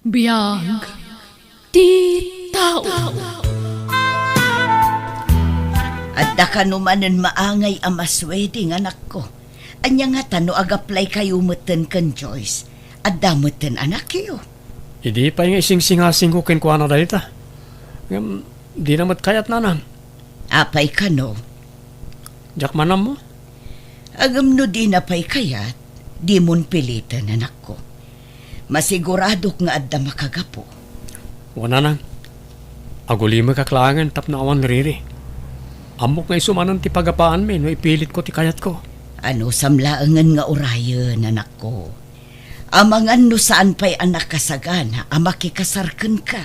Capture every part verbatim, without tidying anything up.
Biag ti tao. Adda kano manen maangay a maswede nga anakko. Ania ngata no agaplaykayo metten ken Joyce? Adda metten anakyo. Idi pay nga isingsingasingko kenkuana dayta. Ngem, dina met kayat, nanang. Apay kano? Diak man ammo. Ngem no dina pay kayat, dimon piliten, anakko. Masiguradok nga adda makagapu. Wen, nanang. Agulimekak laengen tapno awan riri. Ammok nga isu manen ti pagapaanmi no ipilitko ti kayatko. Anusam laengen nga urayen, anakko. Amangan no saan pay a nakasagana a makikasar kenka.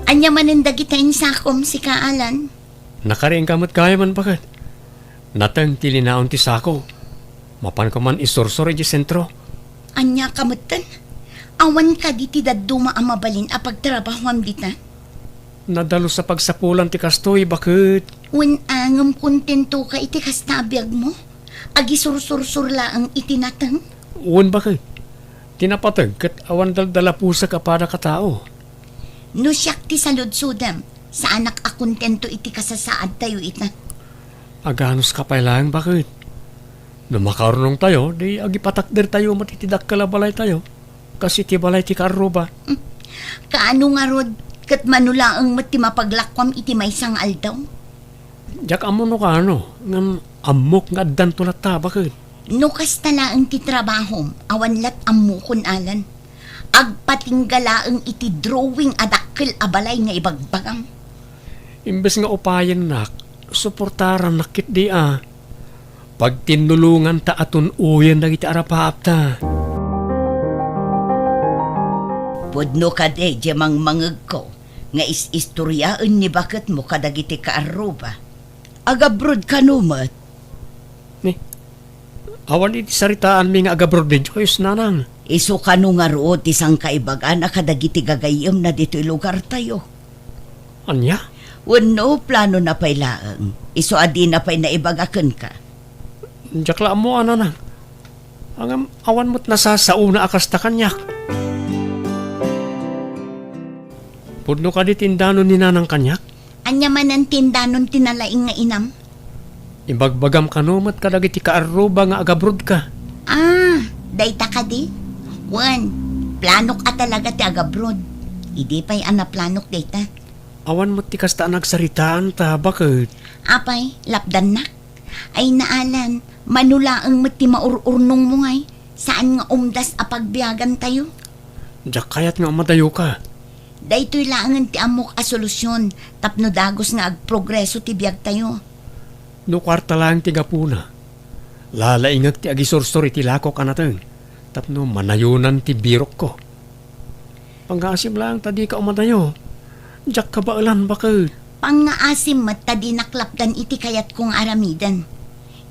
Ania manen dagita insakom, sika, Alan? Nakariingka met gayam, baket. Nateng ti linaon ti sako. Mapanko man isursor idiay sentro. Ania ka metten? Awan kadi ti dadduma a mabalin a pagtrabahoam dita? Nadalus a pagsapulan ti kastoy, baket. Wen, ngem kontentoka iti kasta a biagmo? Agisursursor laeng iti nateng? Wen, baket. Ti napateg ket awan daldalapusek a padak a tao. No siak ti saludsodem, saanak a kontento iti kasasaadtayo ita. Aganuska pay laeng, baket. No makaurnongtayo, di agipatakdertayo met iti dakkel a balaytayo, kas iti balay ti kaarruba. Hmm. Kaano ngarud, ket mano laeng met ti mapaglakuam iti maysa nga aldaw? Diak ammo no kaano, ngem ammok nga addanto latta, baket. No kasta laeng ti trabahom, awan lat ammokon, Alan. Agpatingga laeng iti drawing a dakkel a balay nga ibagbagam. Imbes nga upayennak, suportarannak ketdi a. Pagtinnulonganta a tun-oyen dagiti arapaapta. Pudno kadi diay mangmangegko nga is-istoriaen ni baketmo kadagiti kaarruba. Agabroad kano met? Ni, awan iti saritaanmi nga agabroad ni Joyce, nanang. Isu kano ngarud ti sangkaibagana kadagiti gagayyemna ditoy lugartayo? Ania? Wenno, planona pay laeng, isu a dina pay naibaga kenka? Diak la ammo, a, nanang. Ngem awan met nasasaona a kasta kaniak. Pudno kadi ti indanon ni nanang kaniak? Ania manen ti indanon ti nalaing nga inam? Ibagbagam kano met kadagiti kaarruba nga agabrodka. Ah, dayta kadi? Wen, planok a talaga ti agabroad. Idi pay a naplanok dayta. Awan met ti kasta a nagsaritaanta, baket. Apay, lapdannak? Ay, naalan, mano laeng met ti maur-urnongmo ngay, saan nga umdas a pagbiagantayo? Diak kayat nga umadayoka. Daytoy laengen ti ammok a solusyon tapno dagus nga agprogreso ti biagtayo. No kuarta laeng ti gapuna, lalaingek ti agisursor iti lakok a nateng tapno manayonan ti birokko. Pangngaasim laeng ta dika umadayo. Diak kabaelan, baket. Pangngaasim met ta dinak lapdan iti kayatko nga aramiden.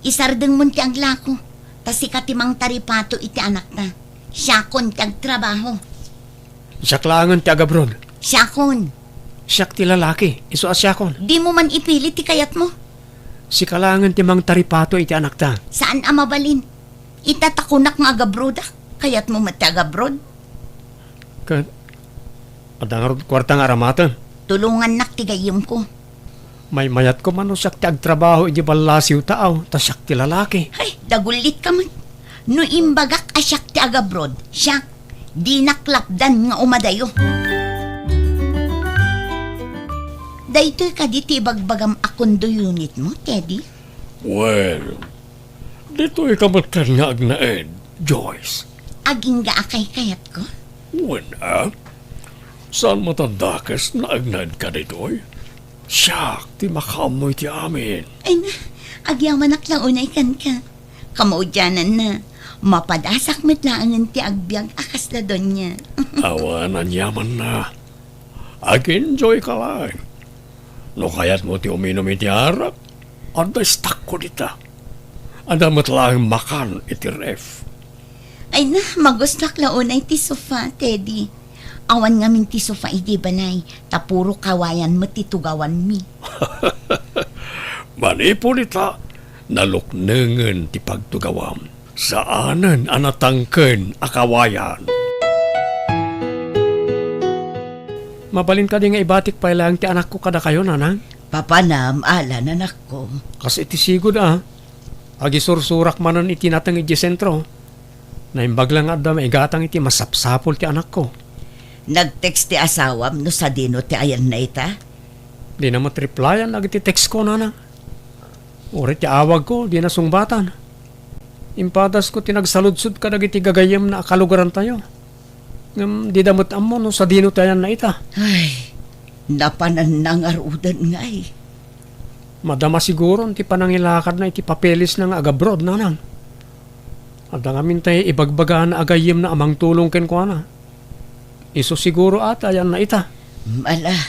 Isardengmon ti aglako, ta sika ti mangtaripato iti anakta. Siakon ti agtrabaho. Siak laengen ti agabroad. Siakon. Siak ti lalaki, isu a siakon. Dimo man ipili ti kayatmo. Sika laengen ti mangtaripato iti anakta. Saan a mabalin. Ita ta kunak nga agabrodak, kayatmo met ti agabroad? Ket adda ngarud kuarta nga aramaten? Tulongannak ti gayyemko. Maymayatko man no siak ti agtrabaho iti ballasiw taaw, ta siak ti lalaki. Ay, dagullitka met. No imbagak a siak ti agabroad, siak, dinak lapdan nga umadayo. Daytoy kadi ti ibagbagam a condo unitmo, Teddy? Well, ditoy ka met nga agnaed, Joyce. Agingga a kaykayatko? Wen a. Saan met a dakes nga agnaedka ditoy? Siak ti makaammo iti amin. Ay na, agyamanak la unay kenka. Kamaudiananna, mapadasak met laengen ti agbiag a kasla donia. Awan aniamanna. Ag-enjoy ka laeng. No kayatmo ti uminum iti arak, adda istakko dita. Adda met laeng makan iti ref. Ay na, magustuak la unay ti sofa, Teddy. Awan ngamin ti sofa idi balay, ta puro kawayan met ti tugawanmi. Manipud ita, naluknengen ti pagtugawam. Saanen a natangken a kawayan. Mabalin kadi nga ibatik pay laeng ti anakko kadakayo, nanang? Papanam, Alan, anakko. Kas iti sigud a, agisursurak manen iti nateng idiay sentro. Naimbag la nga adda maigatang iti masapsapul ti anakko. Nag-text ti asawam no sadino ti ayanna ita? Dina met replyan dagiti textko, nanang. Uray ti awagko, dina sungbatan. Impadasko ti nagsaludsod kadagiti gagayyemna a kalugarantayo. Ngem dida met ammo no sadino ti ayanna ita. Ay, napananna ngaruden ngay. Madama siguron ti panangilakadna iti papelisna nga agabroad, nanang. Adda ngamin tay ibagbagana a gayyemna a mangtulong kenkuana. Isu siguro a ti ayanna ita. Ala,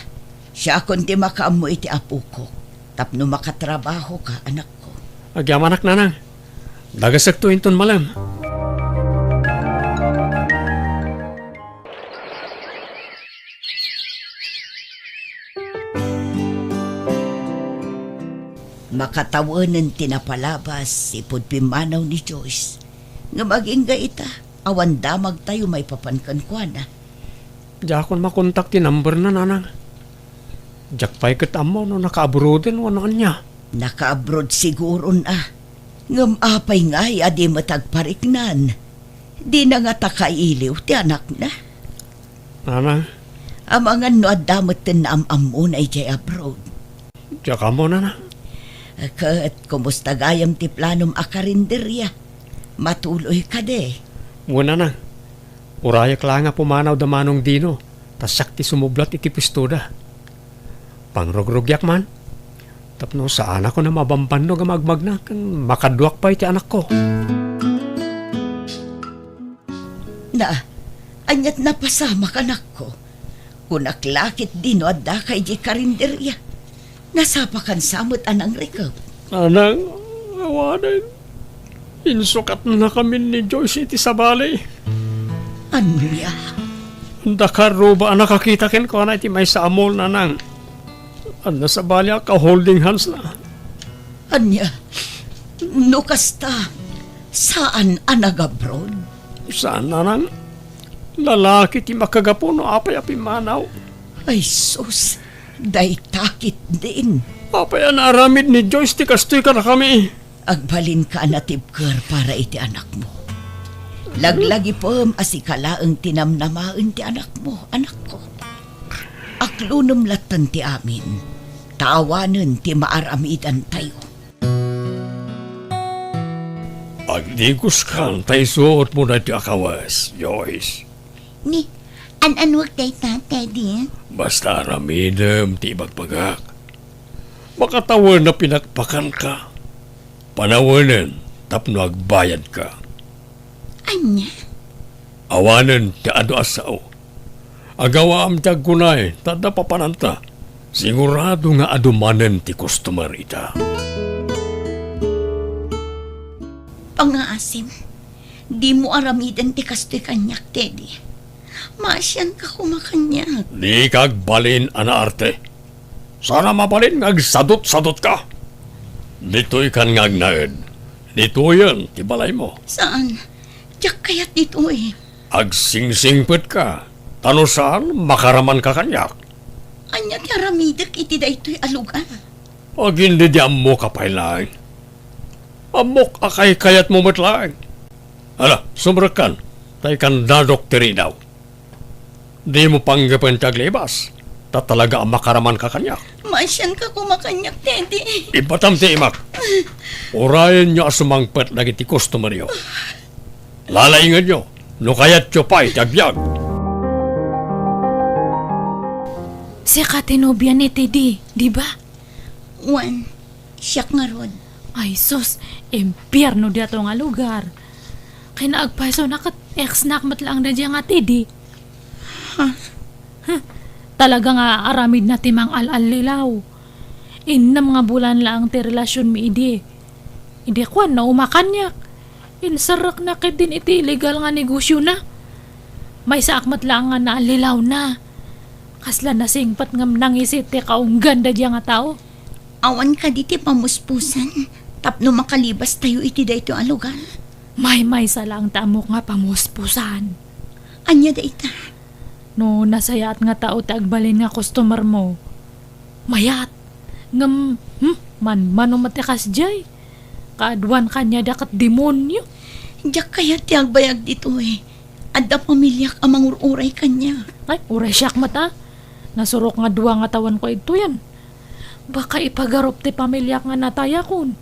siakon ti makaammo iti apokok tapno makatrabahoka, anakko. Agyamanak, nanang. Dagasekto inton malem. Makatawenen ti napalabas ipud pimmanaw ni Joyce. Ngem agingga ita, awan damagtayo maipapan kenkuana. Diakon makontak ti numberna, nanang. Diak pay ket ammo no nakaabroaden wenno ania. Nakaabroad siguron a. Ngem apay ngay a di met agpariknan? Dina ngata kailiw ti anakna? Nanang. Amangan no adda metten naam-ammona idiay abroad. Diak ammo, nanang. Ket kumusta gayam ti planom a karinderia? Matuloy kadi? Wen, nanang. Urayek la nga pumanaw da Manong Dino, ta siak ti sumublat iti puestoda. Pangrugrugiak man, tapno saanakon a mabambannog a magmagna ken makaduak pay ti anakko. Na, aniat napasamak, anakko? Kunak la ketdi no addaka idiay karinderia. Nasapakan sa met a nangrikep. Nanang, awanen. Insukatnakamin ni Joyce iti sabali. Ania? Dakkel ruba a nakakita kenkuana iti maysa a mall, nanang. Adda sabali a ka-holding hands na. Ania? No kasta, saan a nagabroad? Saan, nanang. Lalaki ti makagapu no apay a pimmanaw. Ay sus, dayta ketdin. Apay a naaramid ni Joyce ti kastoy kadakami? Agbalinka a natibker para iti anakmo. Laglagipem a sika laeng ti namnamaen ti anakmo, anakko. Aklonem latten ti amin, ta awanen ti maaramidantayo. Agdigoskan ta isuotmo daytoy a kawes, Joyce. Ni, an-anuak dayta, Teddy? Basta aramidem ti ibagbagak. Makatawen a pinakpakanka. Panawenen tapno agbayadka. Ania? Awanen ti adu a sao. Agawaam ti agkunay ta adda papananta. Sigurado nga adu manen ti customer ita. Pangngaasim, dimo aramiden ti kastoy kaniak, Teddy. Maasianka koma kaniak. Dika agbalin a naarte. Saan a mabalin nga agsadutsadutka. Ditoykan nga agnaed. Ditoyen ti balaymo. Saan? Diak kayat ditoy. Agsingsingpetka, ta no saan, makaramanka kaniak. Ania ti aramidek iti daytoy a lugar? Agin-, di, di ammok a pay laeng. Ammok a kaykayatmo met laeng. Ala, sumrekkan, ta ikandadok ti ridaw. Dimo panggepen ti aglibas, ta talaga a makaramanka kaniak. Maasianka koma kaniak, Teddy. Ibatam ti imak. Urayenyo a sumangpet dagiti customeryo. Lalaingedyo no kayatyo pay ti agbiag. Sika ti nobia ni Teddy, di ba? Wen, siak ngarud. Ay sus, impierno diato nga lugar. Kinaagpayso na ket ex nak met laeng da dia nga Teddy. Ha? Huh, talaga nga aramidna ti mangal-allilaw. Innem nga bulan laeng ti relasionmi idi. Idi kuan na umakaniak. Inserrekna ketdin iti illegal nga negosiona. Maysaak met laeng nga naallilawna. Kasla nasingpet ngem nangisit ti kaunggan da dia nga tao. Awan kadi ti pamuspusan tapno makalibastayo iti daytoy a lugar? Maymaysa laeng ti ammok nga pamuspusan. Ania dayta? No nasayaat nga tao ti agbalin nga customer mo, mayat. Ngem, hmm, manmano met ti kasdiay. Kaaduan kaniada ket demonio. Diak kayat ti agbayag ditoy. Adda pamiliak a mangur-uray kaniak. Ay, uray siak met a. Nasurok nga dua nga tawenko ditoyen. Baka ipagarup ti pamiliak nga natayakon.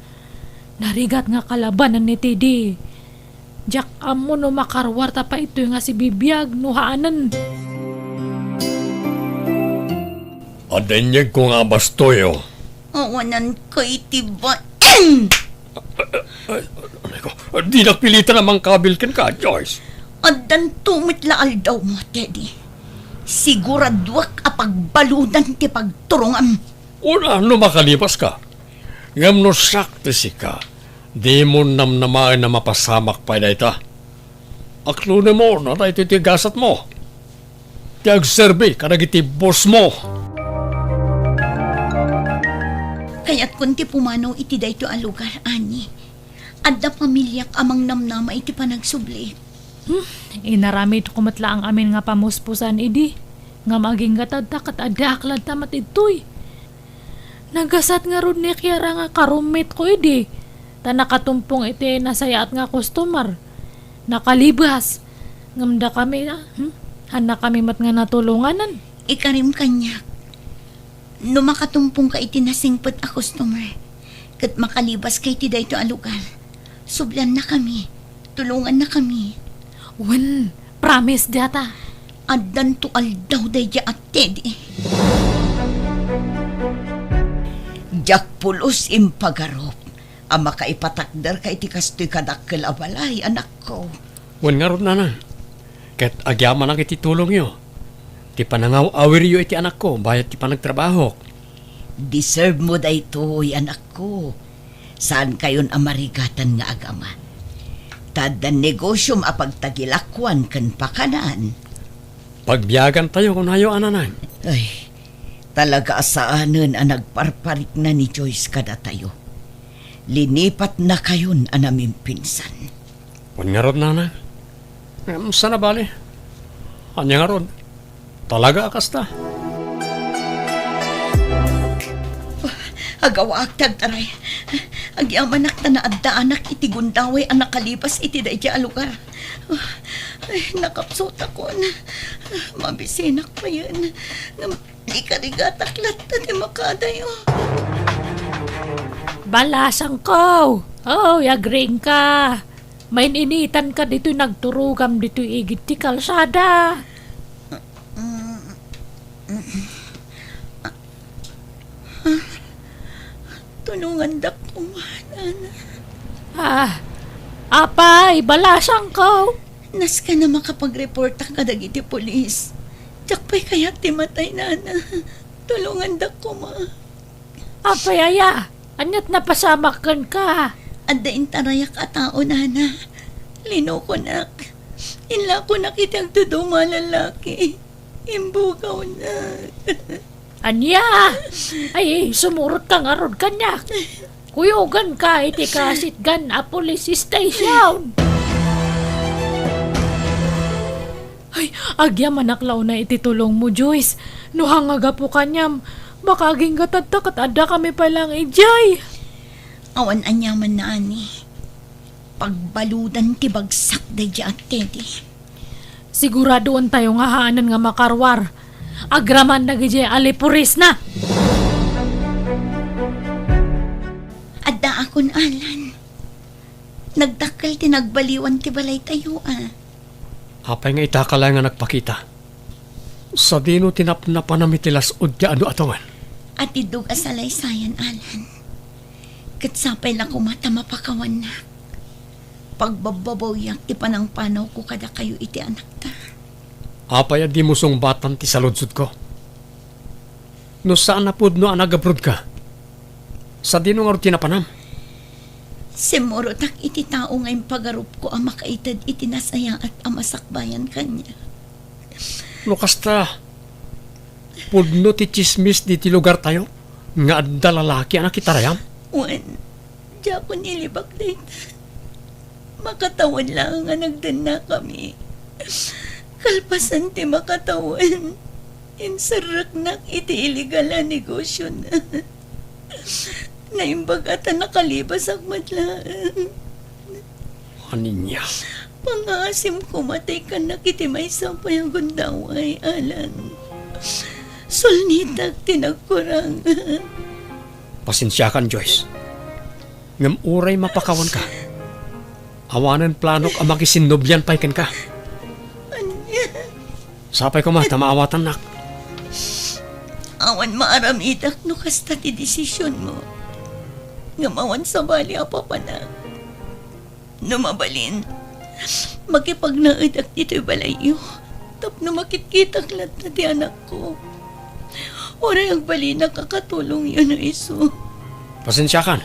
Narigat nga kalabanan ni Teddy. Diak ammo no makaruarta pay ditoy nga sibibiag no haanen. Adda inyegko nga abastoyo. Awananka iti bain! Ay, ay, ay, ko, dinak pilitan a mangkabil kenka, Joyce. Addanto met la aldawmo, Teddy. Siguraduak a pagbaludan ti pagturongam. Una, no makalibaska. Ngem no siak ti sika, dimo namnamaen a mapasamak pay dayta. Aklonem mo, na daytoy ti gasatmo. Ti agserbi kadagiti bossmo. Kayatkon ti pumanaw iti daytoy a lugar, Ani. Adda pamiliak a mangnamnama iti panagsubli. Hmm, inaramidko met laeng amin nga pamuspusan idi. Ngem agingga tatta ket addaak latta met ditoy. Nagasat ngarud ni Kiara nga karumitko idi, ta nakatumpong iti nasayaat nga customer. Nakalibas. Ngem dakami, ah, hmm? Hannakami met nga natulonganan. Ikarim kaniak. No makatumpongka iti nasingpet a customer, ket makalibaska iti daytoy a lugar, subliannakami, tulongannakami. Wen, promise dayta. Addanto aldaw daydiay a Teddy. Diak pulos impagarup a makaipatakderka iti kastoy kadakkel a balay, anakko. Wen ngarud, nanang. Ket agyamanak iti tulongyo. Ti panangaw-awiryo iti anakko bayat ti panagtrabahok. Deserve mo daytoy, anakko. Saankayon a marigatan nga agama. Ta adda negosiom a pagtagilakuan ken pakanan. Pagbiagantayo, kunayo, a nanang. Ay, talaga a saanen a nagparparikna ni Joyce kadatayo. Linipatnakayon a namimpinsan. Wen ngarud, nanang. Ngem saan a bale. Ania ngarud? Talaga a kasta. Agawaak ti agtaray. Agyamanak ta naaddaanak iti gundaway a nakalibas iti daydiay a lugar. Ay, nakapsutakon. Mabisinak payen. Ngem ikarigatak latta ti makadayo. Balasangko! Oh, yagriingka! Main-initanka ditoy nagturogam ditoy igid ti kalsada. Tulongandak koma, nana. Ah, apay, balasangko. Nasken a makapagreportak kadagiti pulis. Diak pay kayat ti matay, nana. Tulongandak koma. Apay aya? Ania't napasamak kenka? Adda intarayak a tao, nana. Linokonak. Inlakonak iti agduduma a lalaki. Imbugawnak. Ania? Ay, sumurotka ngarud kaniak. Kuyoganka iti kasitgan a police station. Ay, agyamanak la unay iti tulongmo, Joyce. No hangagapu kaniam, baka agingga tatta ket addakami pay laeng idiay. Awan aniamanna, ani. Pagbaludan ti bagsak daydiay a Teddy. Siguradoentayo nga haanen nga makaruar. Agraman dagidiay a lipurisna. Addaakon, Alan. Nagdakkel ti nagbaliwan ti balaytayo, a. Apay nga ita ka laeng nga nagpakita? Sadino ti napnapanam iti las-ud ti adu a tawen? Atiddog a salaysayan, Alan. Ket sapay la koma ta mapakawannak. Pagbabbabawiak ti panangpanawko kadakayo iti anakta. Apay a dimo sungbatan ti saludsodko? No saan a pudno a nagabrodka, sadino ngarud ti napanam? Simmurotak iti tao nga impagarupko a makaited iti nasayaat a masakbayan kaniak. No kasta, pudno ti tsismis ditoy lugartayo nga adda lalaki a nakitarayam? Wen, diakon ilibak dayta. Makatawen laeng a nagdennakami. Kalpasan ti makatawen, inserreknak iti illegal a negosiona. Naimbag a ta nakalibasak met laeng. Ania? Pangaasim koma ta ikkannak iti maysa pay a gundaway, Alan. Sulnitak ti nagkurang. Pasensiakan, Joyce. Ngem uray mapakawanka, awanen planok a makisinnublian pay kenka. Ania? Sapay koma ta maawatannak. Awan maaramidak no kasta ti desisionmo. Ngem awan sabali a papanak. No mabalin, makipagnaedak ditoy balayyo tapno makitkitak latta ti anakko. Uray agbalinak a katulongyo no isu. Pasensiakan.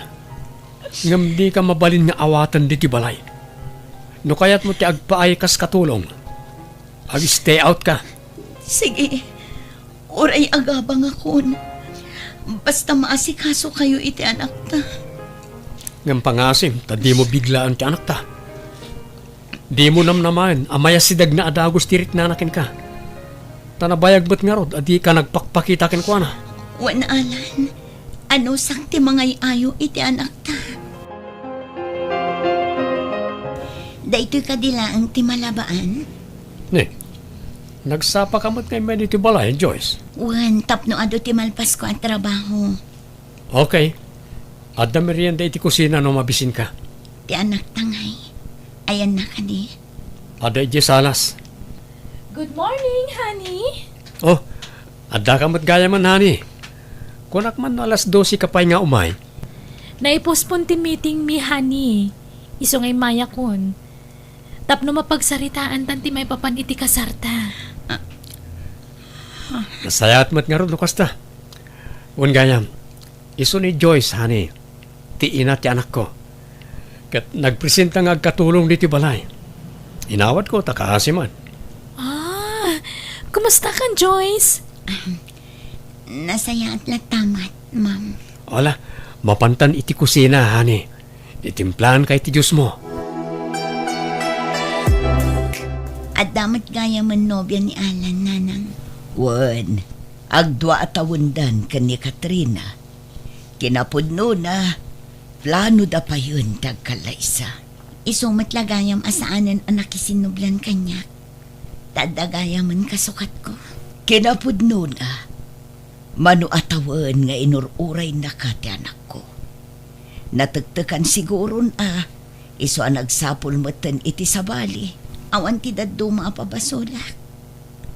Ngem dika mabalin nga awaten ditoy balay. No kayatmo ti agpaay kas katulong, ag-stay out ka. Sige, uray agabangakon. Basta maasikasokayo iti anakta. Ngem pangaasim ta dimo biglaen ti anakta. Dimo namnamaen a mayasidegna a dagus ti riknana kenka. Ta nabayag met ngarud a dika nagpakpakita kenkuana. Wen, Alan, anusak ti mangay-ayo iti anakta. Daytoy kadi laeng ti malabaan? Ne, nagsapaka met nga immay ditoy balay, Joyce? Wen, tapno adu ti malpasko a trabaho. Okay. Adda merienda iti kusina no mabisinka. Ti anakta ngay, ayanna kadi? Adda idiay salas. Good morning, honey. Oh, addaka met gayamen, honey. Kunak man no alas dose ka pay nga umay. Naipospon ti meeting mi, honey. Isu nga immayakon. Tapno mapagsaritaantan ti maipapan iti kasarta. Nasayaat met ngarud no kasta. Wen gayam, isu ni Joyce, honey, ti ina ti anakko. Ket nagpresenta nga agkatulong ditoy balay. Inawatko ta kaasi man. Ah, kumustakan, Joyce? Ahem. Nasayaat latta met, ma'am. Ala, mapantan iti kusina, honey. Itimplaanka iti juice mo. Adda met gayamen nobia ni Alan, nanang. Wen, agdua a tawendan ken ni Katrina. Kinapudnona, planoda payen ti agkallaysa. Isu met la gayam a saanen a nakisinnublian kaniak. Ta adda gayamen kasukatko. Kinapudnona, mano a tawen nga inur-uraynaka ti anakko. Natektekan siguron a isu a nagsapul metten iti sabali. Awan ti dadduma a pabasolak.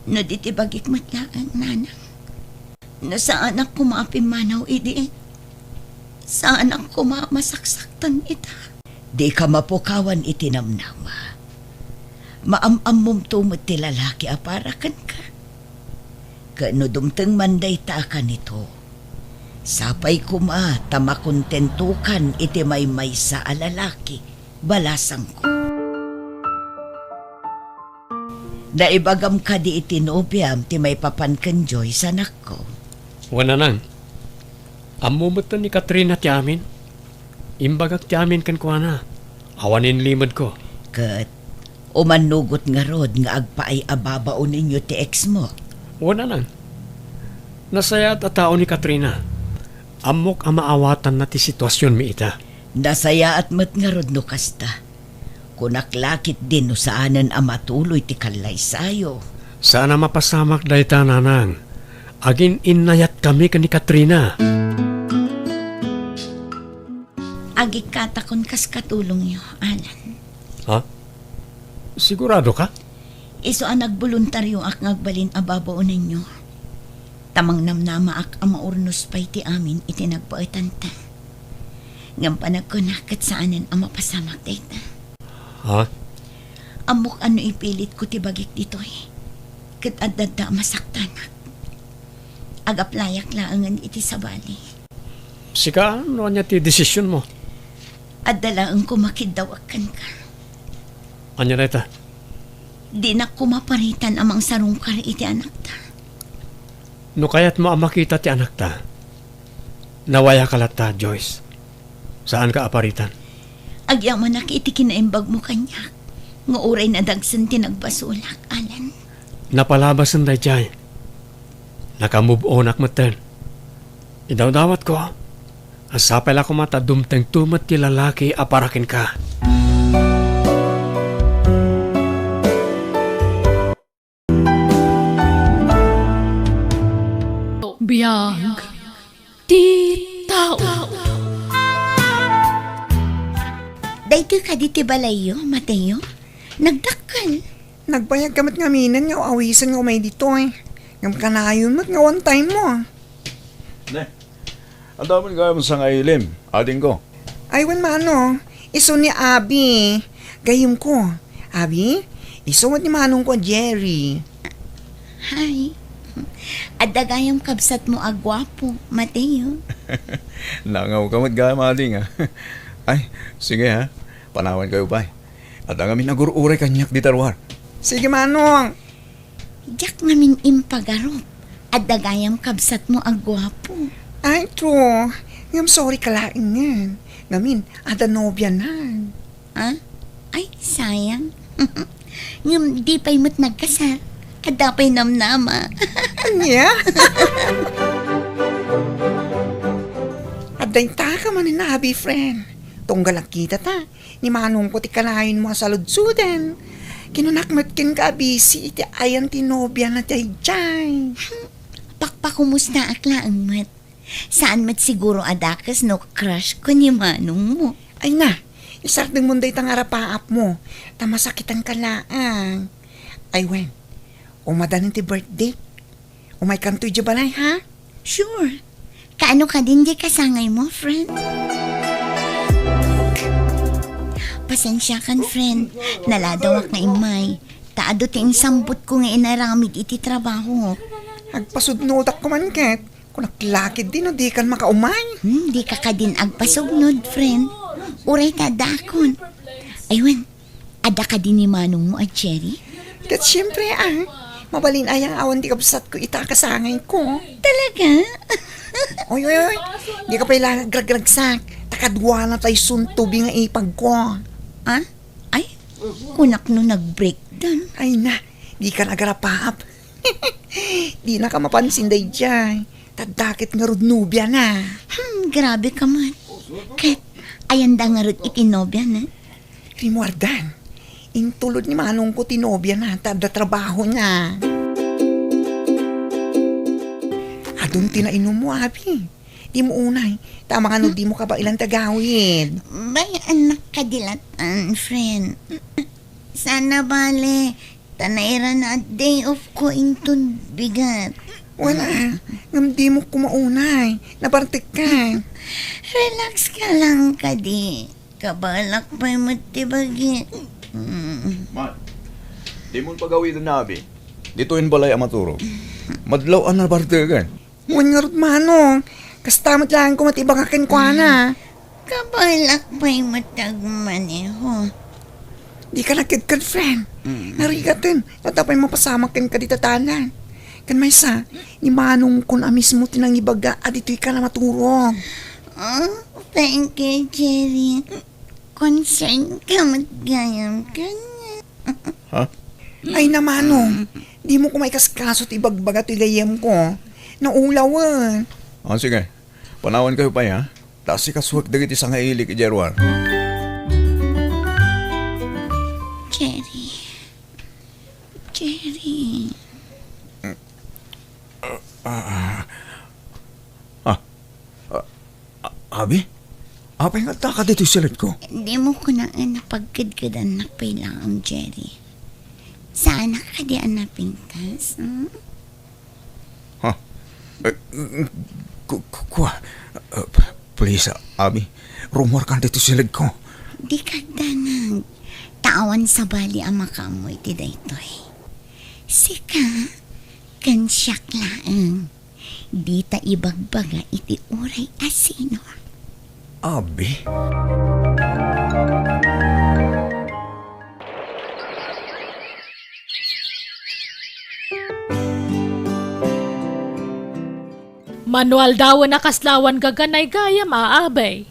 No di ti bagik met laeng, nanang. No saanak koma a pimmanaw idi, saanak koma a masaksaktan ita. Dika mapukawan iti namnama. Maam-ammomto met ti lalaki a para kenka. Ket no dumteng man dayta a kanito, sapay koma ta makontentokan iti maymaysa a lalaki, balasangko. Naibagam kadi iti nobiam ti maipapan ken Joyce, anakko? Wen, nanang. Ammo metten ni Katrina ti amin. Imbagak ti amin kenkuana. Awan inlimedko. Ket umannugot ngarud nga agpaay a babaonenyo ti ex mo? Wen, nanang. Nasayaat a tao ni Katrina. Ammok a maawatanna ti situasionmi ita. Nasayaat met ngarud no kasta. Kunak la ketdi no saanen a matuloy ti kallaysayo. Saan a mapasamak dayta, nanang. Agin-innayatkami ken ni Katrina. Agikkatakon kas katulongyo, Alan. Ha? Sigurado ka? Isu a nagboluntarioak nga agbalin a babaonenyo. Ta mangnamnamaak a maurnos pay ti amin iti nagbaetanta. Ngem panagkunak ket saanen a mapasamak dayta. Ha? Ammok a no ipilitko ti bagik ditoy, ket adda a masaktanak. Agaplayak laengen iti sabali. Sika, no ania ti desisionmo? Adda laeng koma kiddawak kenka. Ania dayta? Dinak koma paritan a mangsarungkar iti anakta. No kayatmo a makita ti anakta, nawayaka latta, Joyce. Saanka a paritan. Agyamanak iti kinaimbagmo kaniak, nga uray nadagsen ti nagbasolak, Alan. Napalabasen daydiay. Naka-move onak metten. Idawdawatko, a sapay la koma ta dumtengto met ti lalaki a para kenka. Biag ti tao. Daytoy kadi ti balayyo, Mateo? Nagdakkel. Nagbayagka met ngaminen nga awisen nga umay ditoy. Ngem kanayon met nga one time mo. Ne, adda met gayam sangailim, adingko. Ay, wen, Manong, isu ni Abi. Gayyemko. Abi, isu met ni Manongko a Jerry. Hi. Adda gayam kabsatmo a guapo, Mateo. Nangawka met gayam, ading, a. Ay, sige, ha. Panawankayo pay. Adda ngamin agur-uray kaniak dita ruar. Sige, Manong. Diak ngamin impagarup. Adda gayam kabsatmo a guapo. Ay, true. Ngem sorry ka laengen. Ngamin, adda nobianan. Ha? Ay, sayang. Ngem di pay met nagkasar. Adda pay namnama. Ania? Adda intaka manen a abi, friend. Tunggal agkitata, ni Manongko ti kanayon mo a saludsoden. Kinunak met kenka a busy iti ayan ti nobiana daydiay. Pakpakumustaak laeng met. Saan met siguro a dakes no crush ko ni Manong mo. Ay na, isardengmon dayta nga arapaap mo, ta masakitanka laeng. Ay wen, umadanen ti birthday. Umaykanto idiay balay, ha? Sure. Kaano kadin diay kasangaymo, friend? Pasensiakan, friend. Naladawak nga immay. Ta adu ti insambotko nga inaramid iti trabaho. Agpasudnodak koma ket. Kunak la ketdi no dikan makaumay. Hmm, dika kadin agpasugnod, friend. Uray ta adakon. Ay wen, adda kadi ni Manongmo a Jerry? Ket siempre, a. Mabalin aya nga awan ti kabsatko ita a kasangayko. Talaga? Oy, oy, oy. Dika pay la agragragsak. Ta kaduana tay suntobi nga ipagko. A? Ay, kunak no nag-breakdown. Ay na, dikan agarapaap. Dinaka mapansin daydiay. Ta adda ket ngarud nobiana. Hmm, grabe ka met. Ket, ayanda ngarud iti nobiana? Rimmuardan, intulod ni Manongko ti nobiana ta adda trabahona. Adun ti nainummo, abi. Dimo unay, ta amangan no dimo kabaelan ti agawid. Bayaannak kadi latan, friend. Sana bale, ta nairana a day off ko inton bigat. Wen a, ngem dimo koma unay, nabartekka. Relax ka lang kadi. Kabaelak pay met ti bagi. Mm. Man, dimon pagawiden, abi. Ditoyen balay a maturog. Madlaw a nabarteken. Wen ngarud, Manong, kasta met laeng koma ti ibaga kenkuana. Kabaelak pay met ti agmaneho. Dika nagkedked, friend. Mm. Narigaten, ta adda pay mapasamak kenka dita dalan. Ken maysa, ni Manongkon a mismo ti nangibaga a ditoyka a maturog. Oh, thank you, Jerry. Concern ka met gayam kaniak. Ha? Ay na, Manong, dimo koma ikaskaso ti ibagbaga toy gayyemko. Naulawen. Ah, sige. Panawankayo pay, ha? Ta asikasuek dagiti sangailik idiay ruar. Jerry. Jerry. Ah, ah, ah, ah, ah, abi? Apay nga addaka ditoy siledko? Dimo kunaen a pagkedkedannak pay laeng, Jerry. Saanak kadi a napintas, hmm? Ha? Eh, ku-, ku-, kua? Eh, please, ah, abi. Rummuarkan ditoy siledko. Dika agdanag. Ta awan sabali a makaammo iti daytoy. Sika, ken siak laeng. Dita ibagbaga iti uray a sino. Abi? Mano aldawen a kasla awan gaganay gayam a abay.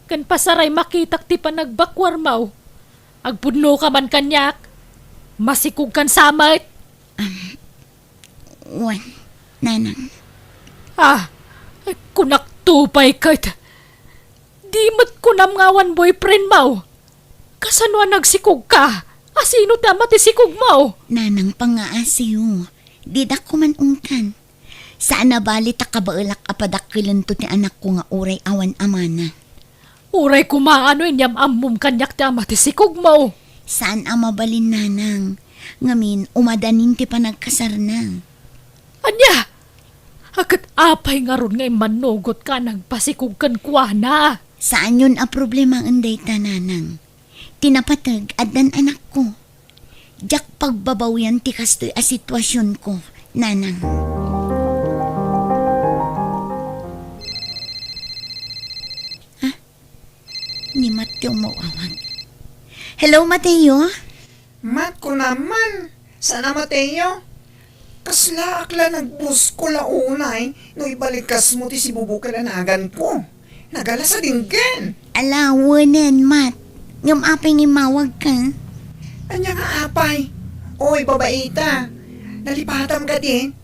Ken pasaray makitak ti panagbakuarmaw. Agpudnoka man kaniak. Masikogkan sa met. Wen, nanang. Ah, kunakto pay ket. Di met kunam nga awan boyfriendmaw. Kasano a nagsikogka? Asino ti ama ti sikogmo? Nanang, pangngaasiyo. Didak koma ungtan. Saan a bali ta kabaelak a padakkelento ti anakko nga uray awan amana. Uray koma no inyam-ammom kaniak ti ama ti sikogmo. Saan a mabalin, nanang. Ngamin, umadanin ti panagkasarna. Ania? Ket apay ngarud nga immannugotka a nagpasikog kenkuana? Saanyon a problemaen dayta, nanang. Ti napateg, addan anakko. Diak pagbabawian ti kastoy a situasionko, nanang. Ah, ni Mateo maawag. Hello, Mateo? Mat, kunam man. Saan a Mateo? Kaslaak la nagbuskol a unay no ibalikasmo ti sibubukel a naganko. Nagala sa dinggen. Ala, wenen, Mat. Ngem apay nga immawagka? Ania nga apay? Oy, babaita. Nalipatam kadin?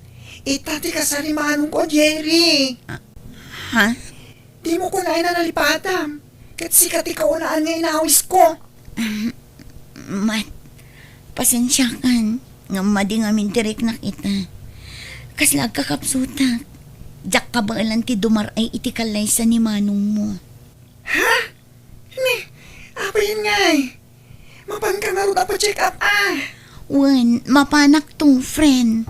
Ita ti kasar ni manongko a Jerry. Ah, ha? Dimo kunaen a nalipatam. Ket sika ti kaunaan nga inawisko. Ah, Mat, pasensiakan, ngem madi ngamin ti riknak ita. Kasla agkakapsutak. Diak kabaelan ti dumar-ay iti kallaysa ni manongmo. Ha? Ni, apay ngay? Mapanka ngarud a pa-check up, ah? Wen, mapanakto, friend.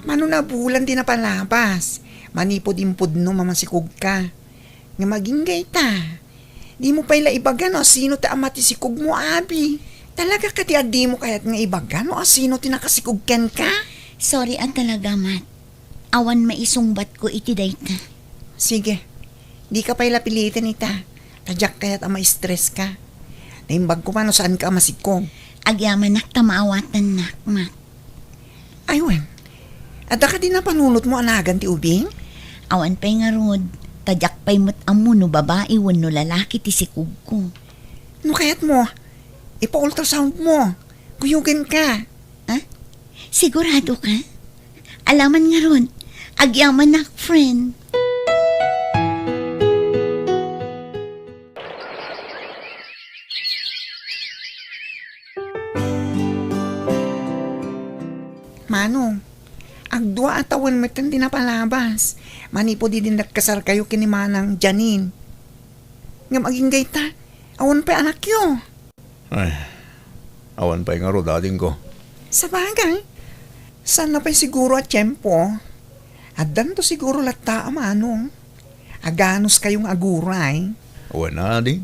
Mano nabulan ti napalabas? Manipud impudno, mamasikogka. Nga maginggay ta. Dimo pay la ibaga no asino ti ama ti sikogmo, abi. Talaga kadi a dimo kayat nga ibaga no asino ti nakasikog kenka? Sorry a talaga, Mat. Awan maisungbatko iti dayta. Sige. Dika pay la piliten ita. Ta diak kayat a ma-stress ka. Naimbag koma no saanka a masikog. Agyamanak ta maawatannak, Mat. Ay, wen. Adda kadi napanunotmo a nagan ti ubing? Awan pay ngarud, ta diak pay met ammo no babai wenno lalaki ti sikogko. No kayatmo, ipa-ultrasound mo. Kuyogenka. Ha? Sigurado ka? Alaman ngarud, agyamanak, friend. Manong, agdua a tawen metten ti napalabas, manipud idi nagkasarkayo ken ni Manang Janine. Ngem agingga ita, awan pay anakyo. Ay, awan pay ngarud, adingko. Sabagay, saan na pay siguro a tiempo? Addanto siguro latta a manong. Aganuskayo nga aguray. Wen, ading.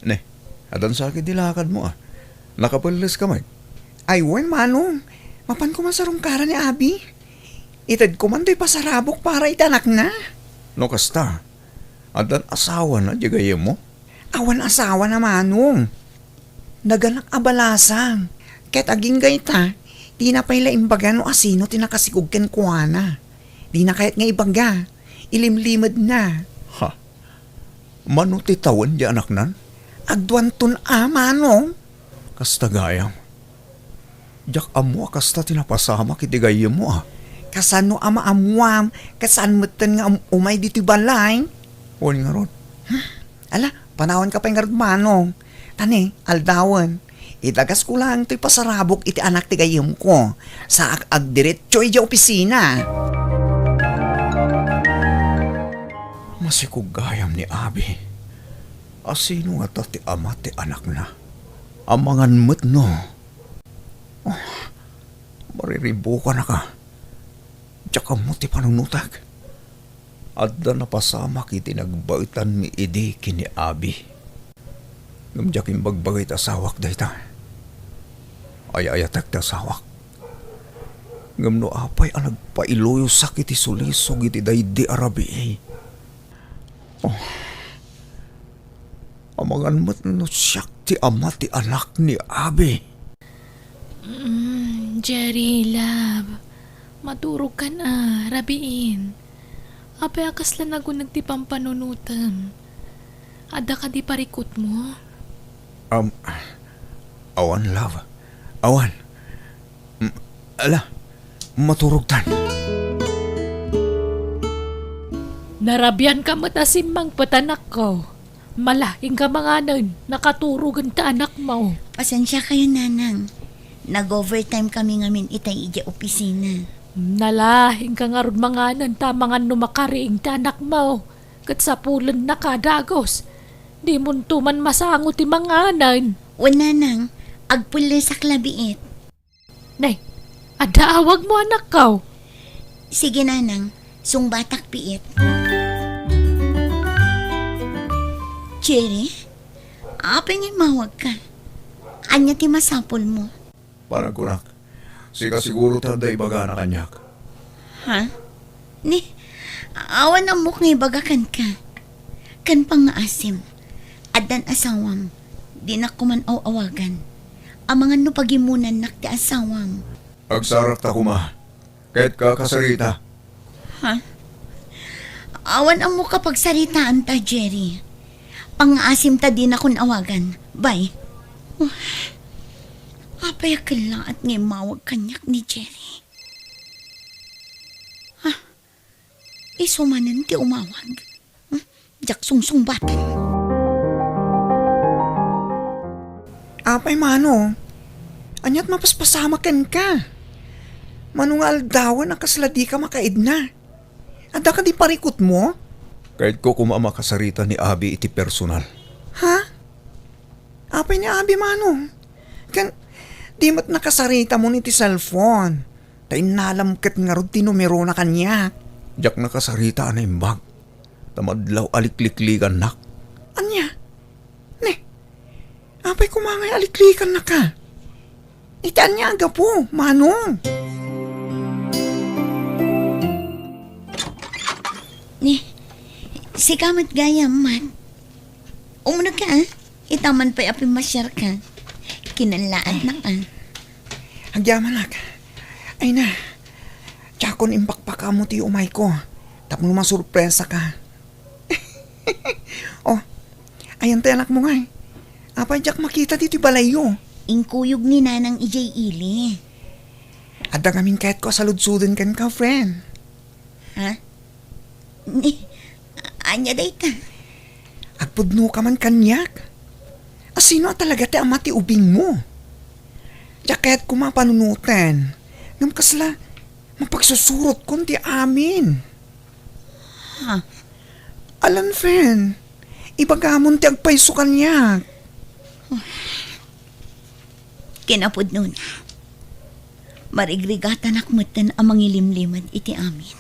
Ne, addan sakit ti lakadmo, a. Nakapelles ka met? Ay, wen, manong. Mapan koma sarungkaran ni abi. Itedko man toy pasarabok para iti anakna. No kasta, addan asawana diay gayyemmo? Awan asawana, manong. Naganak a balasang. Ket agingga ita, dina pay la imbaga no asino ti nakasikog kenkuana. Dina kayat nga ibaga. Ilimlimedna. Ha? Mano ti tawen diay anaknan? Agduanton a, manong. Kasta gayam. Diak ammo a kasta ti napasamak iti gayyemmo, a. Kasano a maammuam, ket saan metten nga um-, umay ditoy balay? Wen ngarud. Ala, panawanka pay ngarud, manong. Ta ne, aldawen, idagasko laeng toy pasarabok iti anak ti gayyemko. Saak agdiretso idiay opisina. Masikog gayam ni abi. Asino ngata ti ama ti anakna? Amangan met no. Oh, mariribukanaka. Diak ammo ti panunotak. Adda napasamak iti nagbaetanmi idi ken ni abi. Ngem diak imbagbagay ti asawak dayta. Ay-ayatek ti asawak. Ngem no apay a nagpailuyosak iti sulisog iti daydi a rabii. Oh. Amangan met no siak ti ama ti anak ni abi. Mm, Jerry, love. Maturogkan a, rabiin. Apay a kasla naguneg ti pampanunotem? Adda kadi parikutmo? Um, awan, love. Awan. Mm, ala, maturogtan. Narabianka met a simmangpet, anakko. Mala, inka manganen, nakaturogen ti anakmo. Pasensiakayo, nanang. Nag-overtime kami ngamin itay idiay opisina. Nala, inka ngarud manganen ta amangan no makariing ti anakmo. Ket sapulennaka dagus. Dimonto man masango ti manganen. Wen, nanang, agpullesak la biit. Nay, adda awagmo, anakko. Sige, nanang, sungbatak biit. Jerry, apay nga immawagka? Ania ti masapulmo? Panagkunak, sika siguro ti adda ibagana kaniak. Ha? Ni, awan ammok nga ibaga kenka. Ken pangngaasim, addan asawam, dinak koman aw-awagan. Amangan no pagimmunannak ti asawam. Agsarakta koma. Ket kakasarita. Ha? Awan ammok a pagsaritaanta, Jerry. Pangngaasim ta dinakon awagan. Bye. Apay a kellaat nga immawag kaniak ni Jerry? Ha? Isu manen ti umawag. Hmm? Diak sungsungbaten. Apay, mano? Ania't mapaspasamak kenka? Mano nga aldawen a kasla dika makaidna? Adda kadi parikutmo? Kayatko koma a makasarita ni Abi iti personal. Ha? Apay ni Abi, mano? Ken, di met nakasarita mon iti cellphone. Ta innalam ket ngarud ti numerona kaniak. Diak nakasarita a naimbag. Ta madlaw a likliklikannak. Ania? Ne, apay koma ngay a liklikannaka? Iti ania a gapu, mano? Ne, sika met gayam, man. Umunegka, a? Ita man pay a pimmasiarka. Kinallaatnak, a. Agyamanak. Ay na, diakon impakpakamo ti umayko tapno masurpresaka. Oh, ayan ti anakmo ngay. Apay diak makita ditoy balayyo? Inkuyog ni Nanang idiay ili. Adda ngamin kayatko a saludsoden kenka, friend. Ha? Ni, ania dayta? Agpudnoka man kaniak. A, sino a talaga ti ama ti ubingmo? Diak kayat koma a panunoten. Ngem kasla, mapagsusurotkon ti amin. Ha? Alan, friend, ibagamon ti agpayso kaniak. Kinapudnona, marigrigatanak metten a mangilimlimed iti amin.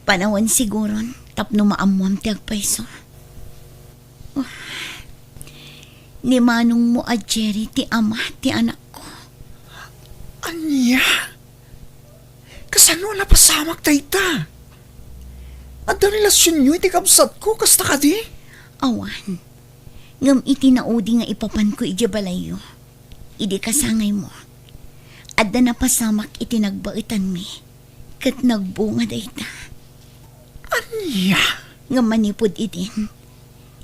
Panawen siguron tapno maammoam ti agpayso. Oh, ni manongmo a Jerry ti ama ti anakko. Ania? Kasano a napasamak dayta? Adda relasionyo iti kabsatko, kasta kadi? Awan. Ngem iti naudi nga ipapanko idiay balayyo, idi kasangaymo, adda napasamak iti nagbaetanmi, ket nagbunga dayta. Ania? Ngem manipud idin,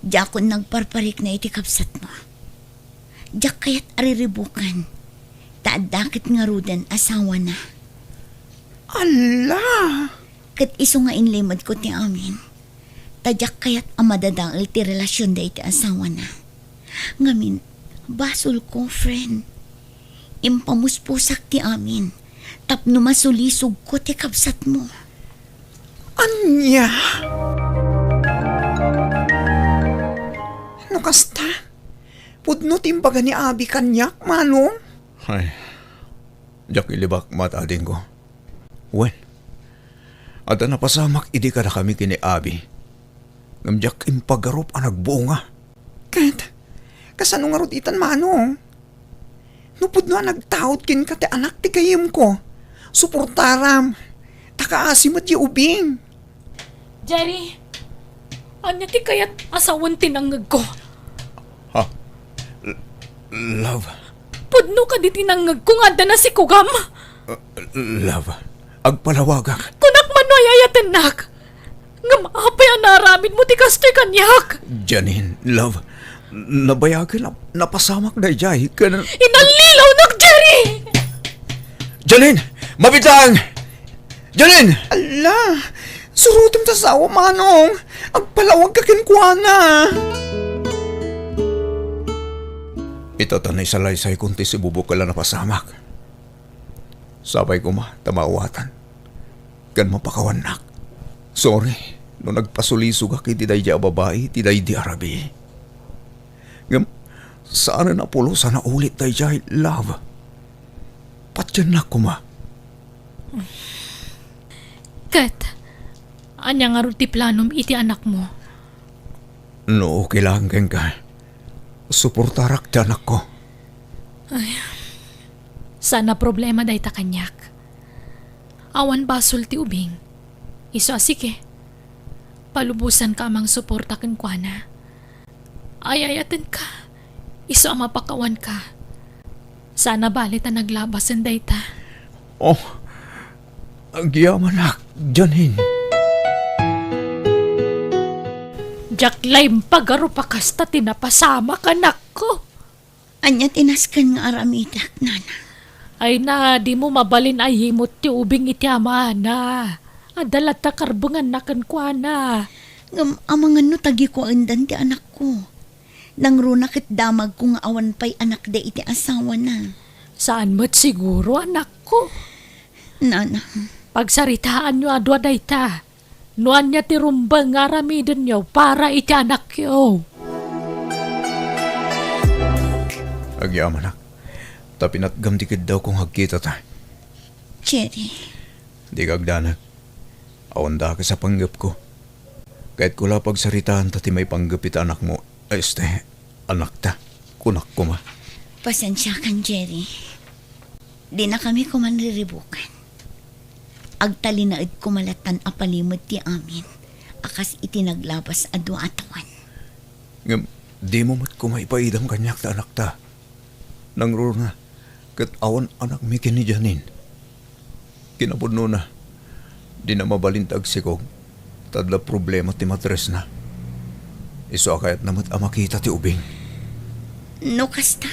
diakon nagparparikna iti kabsatmo. Diak kayat a riribukan, ta adda ket ngaruden asawana. Ala! Ket isu nga inlimedko ti amin, ta diak kayat a madadael ti relasionda iti asawana. Ngamin, basolko, friend. Impamuspusak ti amin tapno masulisogko ti kabsatmo. Ania? No kasta, pudno ti imbaga ni Abi kaniak, Manong? Ay, diak ilibak met, adingko. Wen, adda napasamak idi kadakami ken ni Abi. Ngem diak impagarup a nagbunga. Ket, kasano ngarud itan, Manong? No pudno a nagtaud kenka ti anak ti gayyemko, suportaram, ta kaasi met diay ubing. Jerry, ania ti kayat a sawen ti nangngegko? Ha? L-, love, Pudno kadi ti nangngegko nga adda nasikugam? Uh, love, agpalawagak. Kunak man no ay-ayatennak. Ngem apay a naaramidmo ti kastoy kaniak? Janine, love, nabayagen a napasamak daydiay ken Inallilawnak, Jerry! Janine, mabiitang! Janine! Ala, surotem ta asawa, Manong. Agpalawagka kenkuana. Ita ta naisalaysay kon ti sibubukel a napasamak. Sapay koma ta maawatan ken mapakawannak. Sorry no nagpasulisogak iti daydiay a babai iti daydi a rabii. Ngem saanen a pulos a naulit daydiay, love. Patiennak koma. Ket, ania ngarud ti planom iti anakmo? No okay laeng kenka, suportarak ti anakko. Ay, saan a problema dayta kaniak. Awan basol ti ubing. Isu a sige. Palubosanka a mangsuporta kenkuana. Ay-ayatenka. Isu a mapakawanka. Saan a bale ta naglabasen dayta. Oh, agyamanak, Janine. Diak la impagarup a kasta ti napasamak, anakko. Ania ti nasken nga aramidek, Nana? Ay na, dimo mabalin a yimot ti ubing iti amana. Adda latta karbenganna kenkuana. Ngem amangan no tagikuendan ti anakko. Nangruna ket damagko nga awan pay anakda iti asawana. Saan met siguro, anakko? Nana. Pagsaritaanyo a dua dayta. No ania ti rumbeng nga aramidenyo para iti anakyo. Agyamanak, ta pinatgam ti keddawko nga agkitata. Jerry. Dika agdanag. Awan dakes a panggepko. Kayatko la pagsaritaanta ti maipanggep iti anakmo. Este, anakta, kunak koma. Pasensiakan, Jerry. Dinakami koman riribukan. Agtalinaed koma lattan a palimed ti amin a kas iti naglabas a dua a tawen. Ngem dimo met koma ipaidam kaniak ta anakta. Nangruna, ket awan anakmi ken ni Janine. Kinapudnona, dina mabalin ti agsikog, ta adda problema ti matresna. Isu a kayatna met a makita ti ubing. No kasta,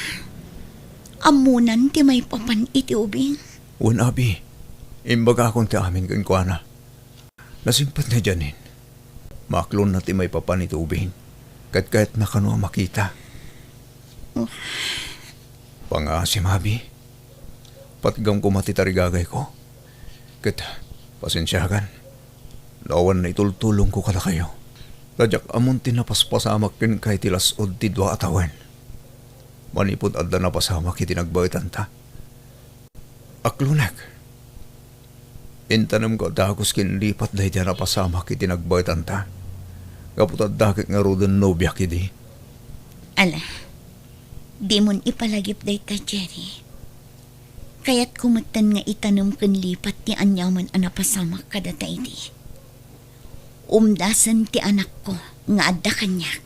ammonan ti maipapan iti ubing? Wen, abi, imbagakon ti amin kenkuana. Nasingpet ni Janine. Maaklonna ti maipapan iti ubing, ket kayatna kano a makita. Oh. Pangaasim, abi. Patgam koma ti tarigagayko. Ket, pasensiakan no awan naitultulongko kadakayo. Ta diak ammon ti napaspasamak kenka iti las-ud ti dua a tawen. Manipud adda napasamak iti nagbaetanta. Aklonek. Intanemko a dagus ken lipat daydi a napasamak iti nagbaetanta. Gapu ta adda ket ngaruden nobiak idi. Ala, dimon ipalagip dayta, Jerry. Kayatko metten nga itanem ken lipat ti aniaman a napasamak kadata idi. Umdasen ti anakko nga adda kaniak.